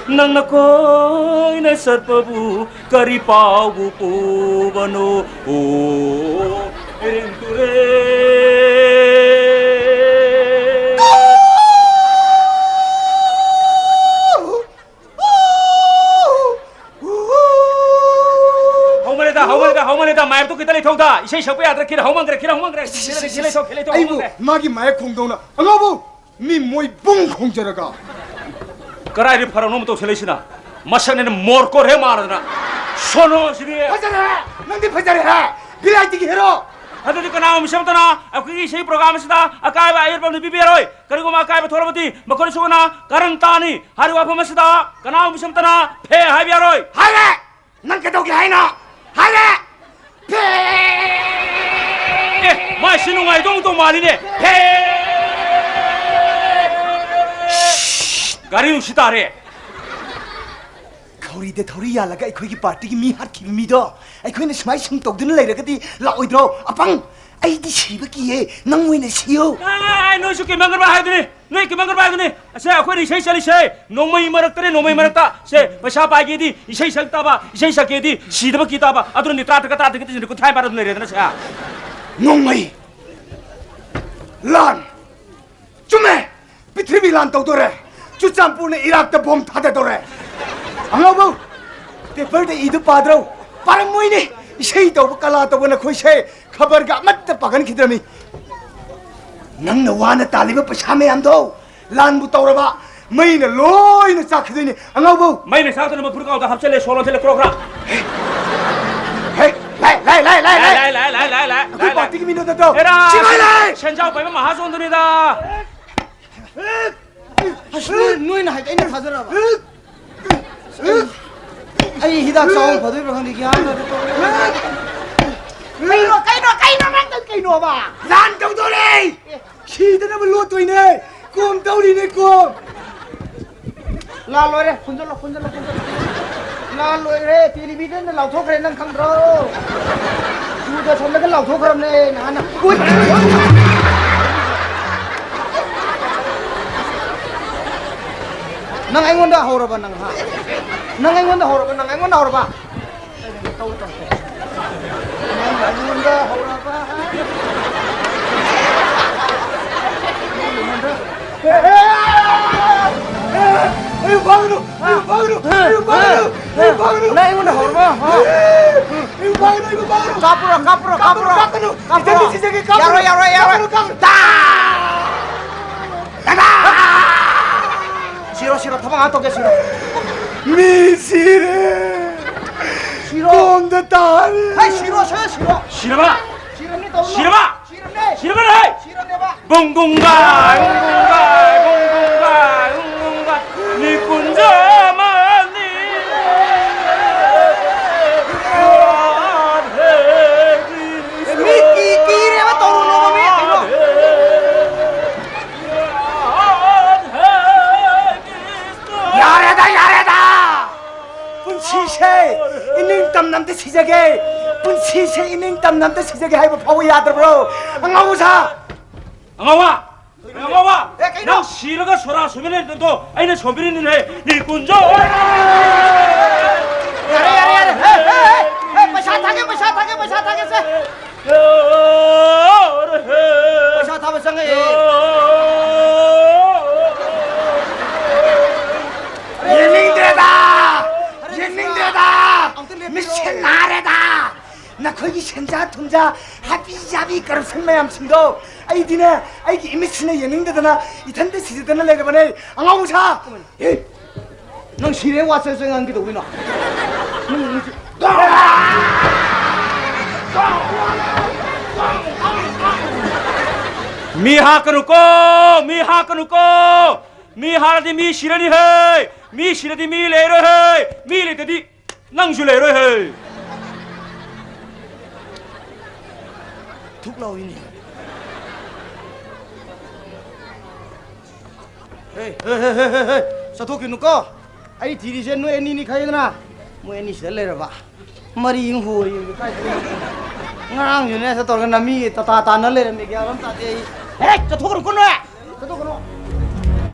ꯅꯪꯅ ꯀꯣꯏꯅ ꯆꯠꯄꯕꯨ ꯀꯔꯤ ꯄꯥꯎꯕꯨ ꯄꯨꯕꯅꯣ? ꯑꯣ, ꯏꯔꯤꯟ ꯇꯨꯔꯦ! ꯍꯧꯃꯜꯂꯦꯗ, ꯍꯧꯃꯜꯂꯦꯗ, ꯍꯧꯃꯜꯂꯦꯗ, ꯃꯥꯏꯞꯇꯣ ꯈꯤꯇ ꯂꯩꯊꯧꯗ꯫ ꯏꯁꯩ ꯁꯛꯄ ꯌꯥꯗ꯭ꯔꯦ, ꯈꯤꯇ ꯍꯧꯃꯟꯈ꯭ꯔꯦ, ꯈꯤꯇ ꯍꯧꯃꯟꯈ꯭ꯔꯦ꯫ ꯈꯤꯇ ꯂꯩꯊꯧ, ꯈꯤꯇ ꯂꯩꯊꯧ, ꯑꯩꯕꯨ ꯍꯧꯃꯟꯈ꯭ꯔꯦ꯫ ꯃꯥꯒꯤ ꯃꯥꯏꯞ ꯈꯣꯡꯗꯧꯅ, ꯑꯉꯥꯎꯕꯧ! ꯃꯤ ꯃꯣꯏ ꯕꯨꯡ ꯈꯣꯡꯖꯔꯒ꯫ ꯀꯗꯥꯏꯗ ꯐꯔꯛꯅꯣ ꯑꯃ ꯇꯧꯁꯜꯂꯛꯏꯁꯤꯅ? ꯃꯁꯛꯅꯦꯅ ꯃꯣꯔꯀꯣꯠ ꯍꯦꯛ ꯃꯥꯔꯗꯅ꯫ ꯁꯣꯅꯣꯁꯤꯗꯤ꯫ ꯐꯖꯔꯦ! ꯅꯪꯗꯤ ꯐꯖꯔꯦꯍꯦ! ꯚꯤꯂꯥꯏꯇꯤꯒꯤ ꯍꯦꯔꯣ! ꯑꯗꯨꯗꯤ ꯀꯅꯥꯒꯨꯝꯕ ꯃꯤꯁꯛ ꯑꯃꯠꯇꯅ ꯑꯩꯈꯣꯏꯒꯤ ꯏꯁꯩ ꯄ꯭ꯔꯣꯒ꯭ꯔꯥꯝ ꯑꯁꯤꯗ ꯑꯀꯥꯏꯕ ꯑꯌꯦꯠꯄ ꯑꯃꯗꯤ ꯄꯤꯕ ꯌꯥꯔꯣꯏ꯫ ꯀꯔꯤꯒꯨꯝꯕ ꯑꯀꯥꯏꯕ ꯊꯣꯛꯂꯕꯗꯤ ꯃꯈꯣꯏ ꯁꯣꯛꯅ ꯀꯔꯟ ꯇꯥꯅꯤ꯫ ꯍꯥꯏꯔꯤꯕ ꯋꯥꯐꯝ ꯑꯁꯤꯗ ꯀꯅꯥꯒꯨꯝꯕ ꯃꯤꯁꯛ ꯑꯃꯠꯇꯅ ꯐꯦ ꯍꯥꯏꯕ ꯌꯥꯔꯣꯏ꯫ ꯍꯥꯏꯔꯦ! ꯅꯪ ꯀꯩꯗꯧꯒꯦ ꯍꯥꯏꯅꯣ? ꯍꯥꯏꯔꯦ! ꯐꯦ! ꯑꯦ, ꯃꯥꯏꯁꯤ ꯅꯨꯡꯉꯥꯏꯗꯧ ꯇꯧ ꯃꯥꯜꯂꯤꯅꯦ꯫ ꯐꯦ! ꯒꯥꯔꯤ ꯅꯨꯡꯁꯤ ꯇꯥꯔꯦ꯫ ꯈꯧꯔꯤꯗ ꯊꯧꯔꯤ ꯌꯥꯜꯂꯒ ꯑꯩꯈꯣꯏꯒꯤ ꯄꯥꯔꯇꯤꯒꯤ ꯃꯤ ꯍꯥꯠꯈꯤꯕ ꯃꯤꯗꯣ ꯑꯩꯈꯣꯏꯅ ꯁꯨꯃꯥꯏ ꯁꯨꯝ ꯇꯧꯗꯨꯅ ꯂꯩꯔꯒꯗꯤ ꯂꯥꯛꯑꯣꯏꯗ꯭ꯔꯣ? ꯑꯄꯪ! ꯑꯩꯗꯤ ꯁꯤꯕ ꯀꯤꯌꯦ, ꯅꯪ ꯑꯣꯏꯅ ꯁꯤꯌꯣ꯫ ꯑꯦ, ꯅꯣꯏꯁꯨ ꯀꯤꯃꯟꯈ꯭ꯔꯕ ꯍꯥꯏꯗꯨꯅꯤ, ꯅꯣꯏ ꯀꯤꯃꯟꯈ꯭ꯔꯕ ꯍꯥꯏꯗꯨꯅꯤ꯫ ꯑꯁꯦ, ꯑꯩꯈꯣꯏꯅ ꯏꯁꯩ ꯆꯠꯂꯤꯁꯦ ꯅꯣꯡꯃꯩ ꯃꯔꯛꯇꯅꯦ, ꯅꯣꯡꯃꯩ ꯃꯔꯛꯇ꯫ ꯁꯦ, ꯄꯩꯁꯥ ꯄꯥꯏꯒꯦꯗꯤ ꯏꯁꯩ ꯁꯛ ꯇꯥꯕ, ꯏꯁꯩ ꯁꯛꯀꯦꯗꯤ ꯁꯤꯗꯕ ꯀꯤ ꯇꯥꯕ꯫ ꯑꯗꯨꯅꯅꯤ ꯇꯔꯥ ꯇꯔꯦꯠꯀ ꯇꯔꯥ ꯇꯔꯦꯠꯀ ꯀꯨꯟꯊ꯭ꯔꯥ ꯍꯥꯏꯕ ꯑꯗꯨꯝ ꯂꯩꯔꯦꯗꯅ ꯁꯦ꯫ ꯅꯣꯡꯃꯩ! ꯂꯥꯟ! ꯆꯨꯝꯃꯦ! ꯄ꯭ꯔꯤꯊꯤꯕꯤ ꯂꯥꯟ ꯇꯧꯗꯣꯔꯦ! ꯆꯨꯔꯆꯥꯟꯄꯨꯔꯅ ꯏꯔꯥꯛꯇ ꯕꯣꯝ ꯊꯥꯗꯗꯧꯔꯦ꯫ ꯑꯉꯥꯎꯕꯧ, ꯄꯦꯄꯔꯗ ꯏꯗꯨ ꯄꯥꯗ꯭ꯔꯣ? ꯄꯥꯔꯝꯃꯣꯏꯅꯦ꯫ ꯏꯁꯩ ꯇꯧꯕ, ꯀꯂꯥ ꯇꯧꯕ ꯅꯈꯣꯏꯁꯦ ꯈꯕꯔꯒ ꯑꯃꯠꯇ ꯄꯥꯒꯟꯈꯤꯗ꯭ꯔꯃꯤ꯫ ꯅꯪꯅ ꯋꯥꯅ ꯇꯥꯜꯂꯤꯕ ꯄꯩꯁꯥ ꯃꯌꯥꯝꯗꯣ ꯂꯥꯟꯕꯨ ꯇꯧꯔꯕ, ꯃꯩꯅ ꯂꯣꯏꯅ ꯆꯥꯛꯈꯤꯗꯣꯏꯅꯤ꯫ ꯑꯉꯥꯎꯕꯧ! ꯃꯩꯅ ꯆꯥꯛꯇꯅꯕ ꯐꯨꯔꯤꯠꯀꯥꯎꯗ ꯍꯥꯞꯆꯜꯂꯦ, ꯁꯣ ꯂꯣꯟꯁꯤꯜꯂꯦ, ꯀ꯭ꯔꯣꯛ ꯀ꯭ꯔꯥꯛ꯫ ꯍꯦ, ꯂꯥꯏ, ꯂꯥꯏ, ꯂꯥꯏ, ꯂꯥꯏ, ꯂꯥꯏ꯫ ꯂꯥꯏ, ꯂꯥꯏ, ꯂꯥꯏ, ꯂꯥꯏ, ꯂꯥꯏ, ꯂꯥꯏ, ꯑꯩꯈꯣꯏ ꯂꯥꯏ, ꯂꯥꯏ꯫ ꯄꯥꯔꯇꯤꯒꯤ ꯃꯤ ꯅꯠꯇ꯭ꯔꯣ? ꯍꯦꯔꯥ! ꯁꯤꯐꯥꯏ ꯂꯥꯏ! ꯁꯦꯟꯖꯥꯎ ꯄꯥꯏꯕ ꯃꯍꯥꯖꯣꯟꯗꯨꯅꯤꯗ꯫ ꯑꯁ, ꯅꯣꯏ, ꯅꯣꯏꯅ ꯍꯥꯏꯗꯤ ꯑꯩꯅ ꯊꯥꯖꯔꯕ? ꯑꯩ ꯍꯤꯗꯥꯛ ꯆꯥꯎ ꯐꯗꯣꯏꯕ꯭ꯔꯥ ꯈꯪꯗꯦ, ꯒ꯭ꯌꯥꯟ ꯇꯥꯗꯦ ꯇꯧꯔꯤꯁꯦ꯫ ꯀꯩꯅꯣ, ꯀꯩꯅꯣ, ꯀꯩꯅꯣ ꯅꯪ ꯇꯧ-, ꯀꯩꯅꯣꯕ? ꯂꯥꯟ ꯇꯧꯗꯣꯔꯦ! ꯁꯤꯗꯅꯕ ꯂꯣꯠꯇꯣꯏꯅꯦ! ꯀꯣꯝ ꯇꯧꯔꯤꯅꯦ, ꯀꯣꯝ! ꯂꯥꯟ ꯂꯣꯏꯔꯦ, ꯈꯨꯟꯖꯜꯂꯣ, ꯈꯨꯟꯖꯜꯂꯣ, ꯈꯨꯟꯖꯜꯂꯣ꯫ ꯂꯥꯟ ꯂꯣꯏꯔꯦ, ꯇꯦꯂꯤꯚꯤꯖꯟꯗ ꯂꯥꯎꯊꯣꯛꯈ꯭ꯔꯦ, ꯅꯪ ꯈꯪꯗ꯭ꯔꯣ? ꯗꯨꯔꯗꯔꯁꯟꯗꯒ ꯂꯥꯎꯊꯣꯛꯈ꯭ꯔꯕꯅꯦ ꯅꯍꯥꯟꯅ꯫ ꯎꯏ! ꯅꯪ ꯑꯩꯉꯣꯟꯗ ꯍꯧꯔꯕ ꯅꯪ, ꯍꯥ? ꯅꯪ ꯑꯩꯉꯣꯟꯗ ꯍꯧꯔꯕ, ꯅꯪ ꯑꯩꯉꯣꯟꯗ ꯍꯧꯔꯕ? ꯅꯪ ꯑꯩꯉꯣꯟꯗ ꯍꯧꯔꯕ, ꯍꯥ? ꯑꯩ ꯐꯥꯒꯅꯨ! ꯑꯩ ꯐꯥꯒꯅꯨ! ꯑꯩ ꯐꯥꯒꯅꯨ! ꯑꯩ ꯐꯥꯒꯅꯨ! ꯅꯪ ꯑꯩꯉꯣꯟꯗ ꯍꯧꯔꯕ, ꯍꯥ? ꯑꯩ ꯐꯥꯒꯅꯨ! ꯑꯩ ꯐꯥꯒꯅꯨ! ꯀꯥꯞꯄ꯭ꯔꯣ, ꯀꯥꯞꯄ꯭ꯔꯣ, ꯀꯥꯞꯄ꯭ꯔꯣ! ꯀꯥꯞꯄ꯭ꯔꯣ! ꯀꯥꯞꯄ꯭ꯔꯣ! ꯏꯆꯟꯗꯤ ꯁꯤꯖꯒꯦ! ꯀꯥꯞꯄ꯭ꯔꯣ! ꯌꯥꯔꯣꯏ, ꯌꯥꯔꯣꯏ, ꯌꯥꯔꯣꯏ! ꯀꯥꯞꯄ꯭ꯔꯣ! ꯀꯥꯞꯄ꯭ꯔꯣ! ꯇꯥ! ꯁꯤꯔꯣ, ꯁꯤꯔꯣ, ꯊꯕꯛ ꯉꯥꯛ ꯇꯧꯒꯦ, ꯁꯤꯔꯣ꯫ ꯃꯤ ꯁꯤꯔꯦ꯫ ꯁꯤꯔꯣ꯫ ꯀꯣꯝꯗ ꯇꯥꯔꯦ꯫ ꯍꯩ, ꯁꯤꯔꯣ, ꯁꯣꯏ ꯁꯤꯔꯣ꯫ ꯁꯤꯔꯕ? ꯁꯤꯔꯝꯅꯤ, ꯇꯧꯔꯨꯅꯨ꯫ ꯁꯤꯔꯕ? ꯁꯤꯔꯝꯅꯦ꯫ ꯁꯤꯔꯕ ꯍꯥꯏ? ꯁꯤꯔꯝꯅꯦꯕ꯫ ꯕꯨꯡ ꯕꯨꯡ ꯒꯥꯏ, ꯕꯨꯡ ꯕꯨꯡ ꯒꯥꯏ, ꯕꯨꯡ ꯕꯨꯡ ꯒꯥꯏ, ꯕꯨꯡ ꯕꯨꯡ ꯒꯥꯏ, ꯃꯤ ꯀꯨꯟꯖꯥ ꯑꯃꯅꯤ꯫ ꯃꯤ ꯀꯤ-, ꯀꯤꯔꯦꯕ, ꯇꯧꯔꯨꯅꯣꯕ, ꯃꯤ ꯀꯩꯅꯣ꯫ ꯌꯥꯔꯦꯗ, ꯌꯥꯔꯦꯗ! ꯄꯨꯟꯁꯤꯁꯦ ꯏꯅꯤꯡ ꯇꯝꯅ ꯑꯝꯇ ꯁꯤꯖꯒꯦ, ꯄꯨꯟꯁꯤꯁꯦ ꯏꯅꯤꯡ ꯇꯝꯅ ꯑꯝꯇ ꯁꯤꯖꯒꯦ ꯍꯥꯏꯕ ꯐꯥꯎꯕ ꯌꯥꯗ꯭ꯔꯕ꯭ꯔꯣ? ꯑꯉꯥꯎꯕ ꯁꯥ! ꯑꯉꯥꯎꯕ! ꯑꯉꯥꯎꯕ! ꯑꯦ, ꯀꯩꯅꯣ? ꯅꯪ ꯁꯤꯔꯒ ꯁꯣꯔꯥ ꯁꯣꯏꯕ ꯂꯩꯔꯗꯣ ꯑꯩꯅ ꯁꯣꯝꯕꯤꯔꯤꯅꯤꯅꯦ! ꯃꯤ ꯀꯨꯟꯖꯥ! ꯌꯥꯔꯦ, ꯌꯥꯔꯦ, ꯌꯥꯔꯦ! ꯍꯦ, ꯍꯦ, ꯍꯦ! ꯍꯦ, ꯄꯩꯁꯥ ꯊꯥꯒꯦ, ꯄꯩꯁꯥ ꯊꯥꯒꯦ, ꯄꯩꯁꯥ ꯊꯥꯒꯦ, ꯁꯦ! ꯄꯩꯁꯥ ꯊꯥꯕ ꯆꯪꯉꯛꯑꯦ꯫ ꯁꯦꯟꯅꯔꯦꯗ! ꯅꯈꯣꯏꯒꯤ ꯁꯦꯟꯖꯥ ꯊꯨꯝꯖꯥ, ꯍꯥꯕꯤ ꯖꯥꯕꯤ ꯀꯔꯞꯁꯟ ꯃꯌꯥꯝꯁꯤꯡꯗꯣ ꯑꯩꯗꯤꯅꯦ, ꯑꯩꯒꯤ ꯏꯃꯤꯠꯁꯤꯅ ꯌꯦꯡꯅꯤꯡꯗꯗꯅ ꯏꯊꯟꯇ ꯁꯤꯖꯗꯅ ꯂꯩꯔꯕꯅꯦ꯫ ꯑꯉꯥꯎꯕ ꯁꯥ! ꯑꯦ, ꯅꯪ ꯁꯤꯔꯦ ꯋꯥ ꯆꯪ ꯆꯪ ꯉꯥꯡꯒꯦ ꯇꯧꯕꯤꯅꯣ? ꯅꯪ ꯅꯪ ꯁꯤ- ꯃꯤ ꯍꯥꯠꯀꯅꯨꯀꯣ! ꯃꯤ ꯍꯥꯠꯀꯅꯨꯀꯣ! ꯃꯤ ꯍꯥꯠꯂꯗꯤ ꯃꯤ ꯁꯤꯔꯅꯤ ꯍꯦ! ꯃꯤ ꯁꯤꯔꯗꯤ ꯃꯤ ꯂꯩꯔꯣꯏ ꯍꯦ! ꯃꯤ ꯂꯩꯇꯗꯤ ꯅꯪꯁꯨ ꯂꯩꯔꯣꯏ ꯍꯦ! ꯊꯨꯛ ꯂꯥꯎꯏꯅꯦ꯫ ꯍꯦ, ꯍꯦ, ꯍꯦ, ꯍꯦ, ꯍꯦ, ꯍꯦ! ꯆꯠꯊꯣꯛꯈꯤꯅꯨꯀꯣ꯫ ꯑꯩ ꯊꯤꯔꯤꯁꯦ ꯅꯣꯏ ꯑꯅꯤꯅꯤ ꯈꯪꯉꯤꯗꯅ? ꯃꯣꯏ ꯑꯅꯤ ꯁꯤꯗ ꯂꯩꯔꯕ? ꯃꯔꯤ ꯑꯃ ꯍꯣꯔꯤ ꯀꯥꯏꯗ? ꯉꯔꯥꯡꯁꯨꯅꯦ ꯆꯠꯇꯧꯔꯒ ꯅꯃꯤꯒꯤ ꯇꯇꯥ ꯇꯥꯟꯅ ꯂꯩꯔꯝꯃꯦ, ꯒ꯭ꯌꯥꯟ ꯑꯃ ꯇꯥꯗꯦ ꯑꯩ꯫ ꯍꯦ, ꯆꯠꯊꯣꯛꯈ꯭ꯔꯣꯀꯣ ꯅꯣꯏ! ꯆꯠꯊꯣꯛꯈ꯭ꯔꯣ꯫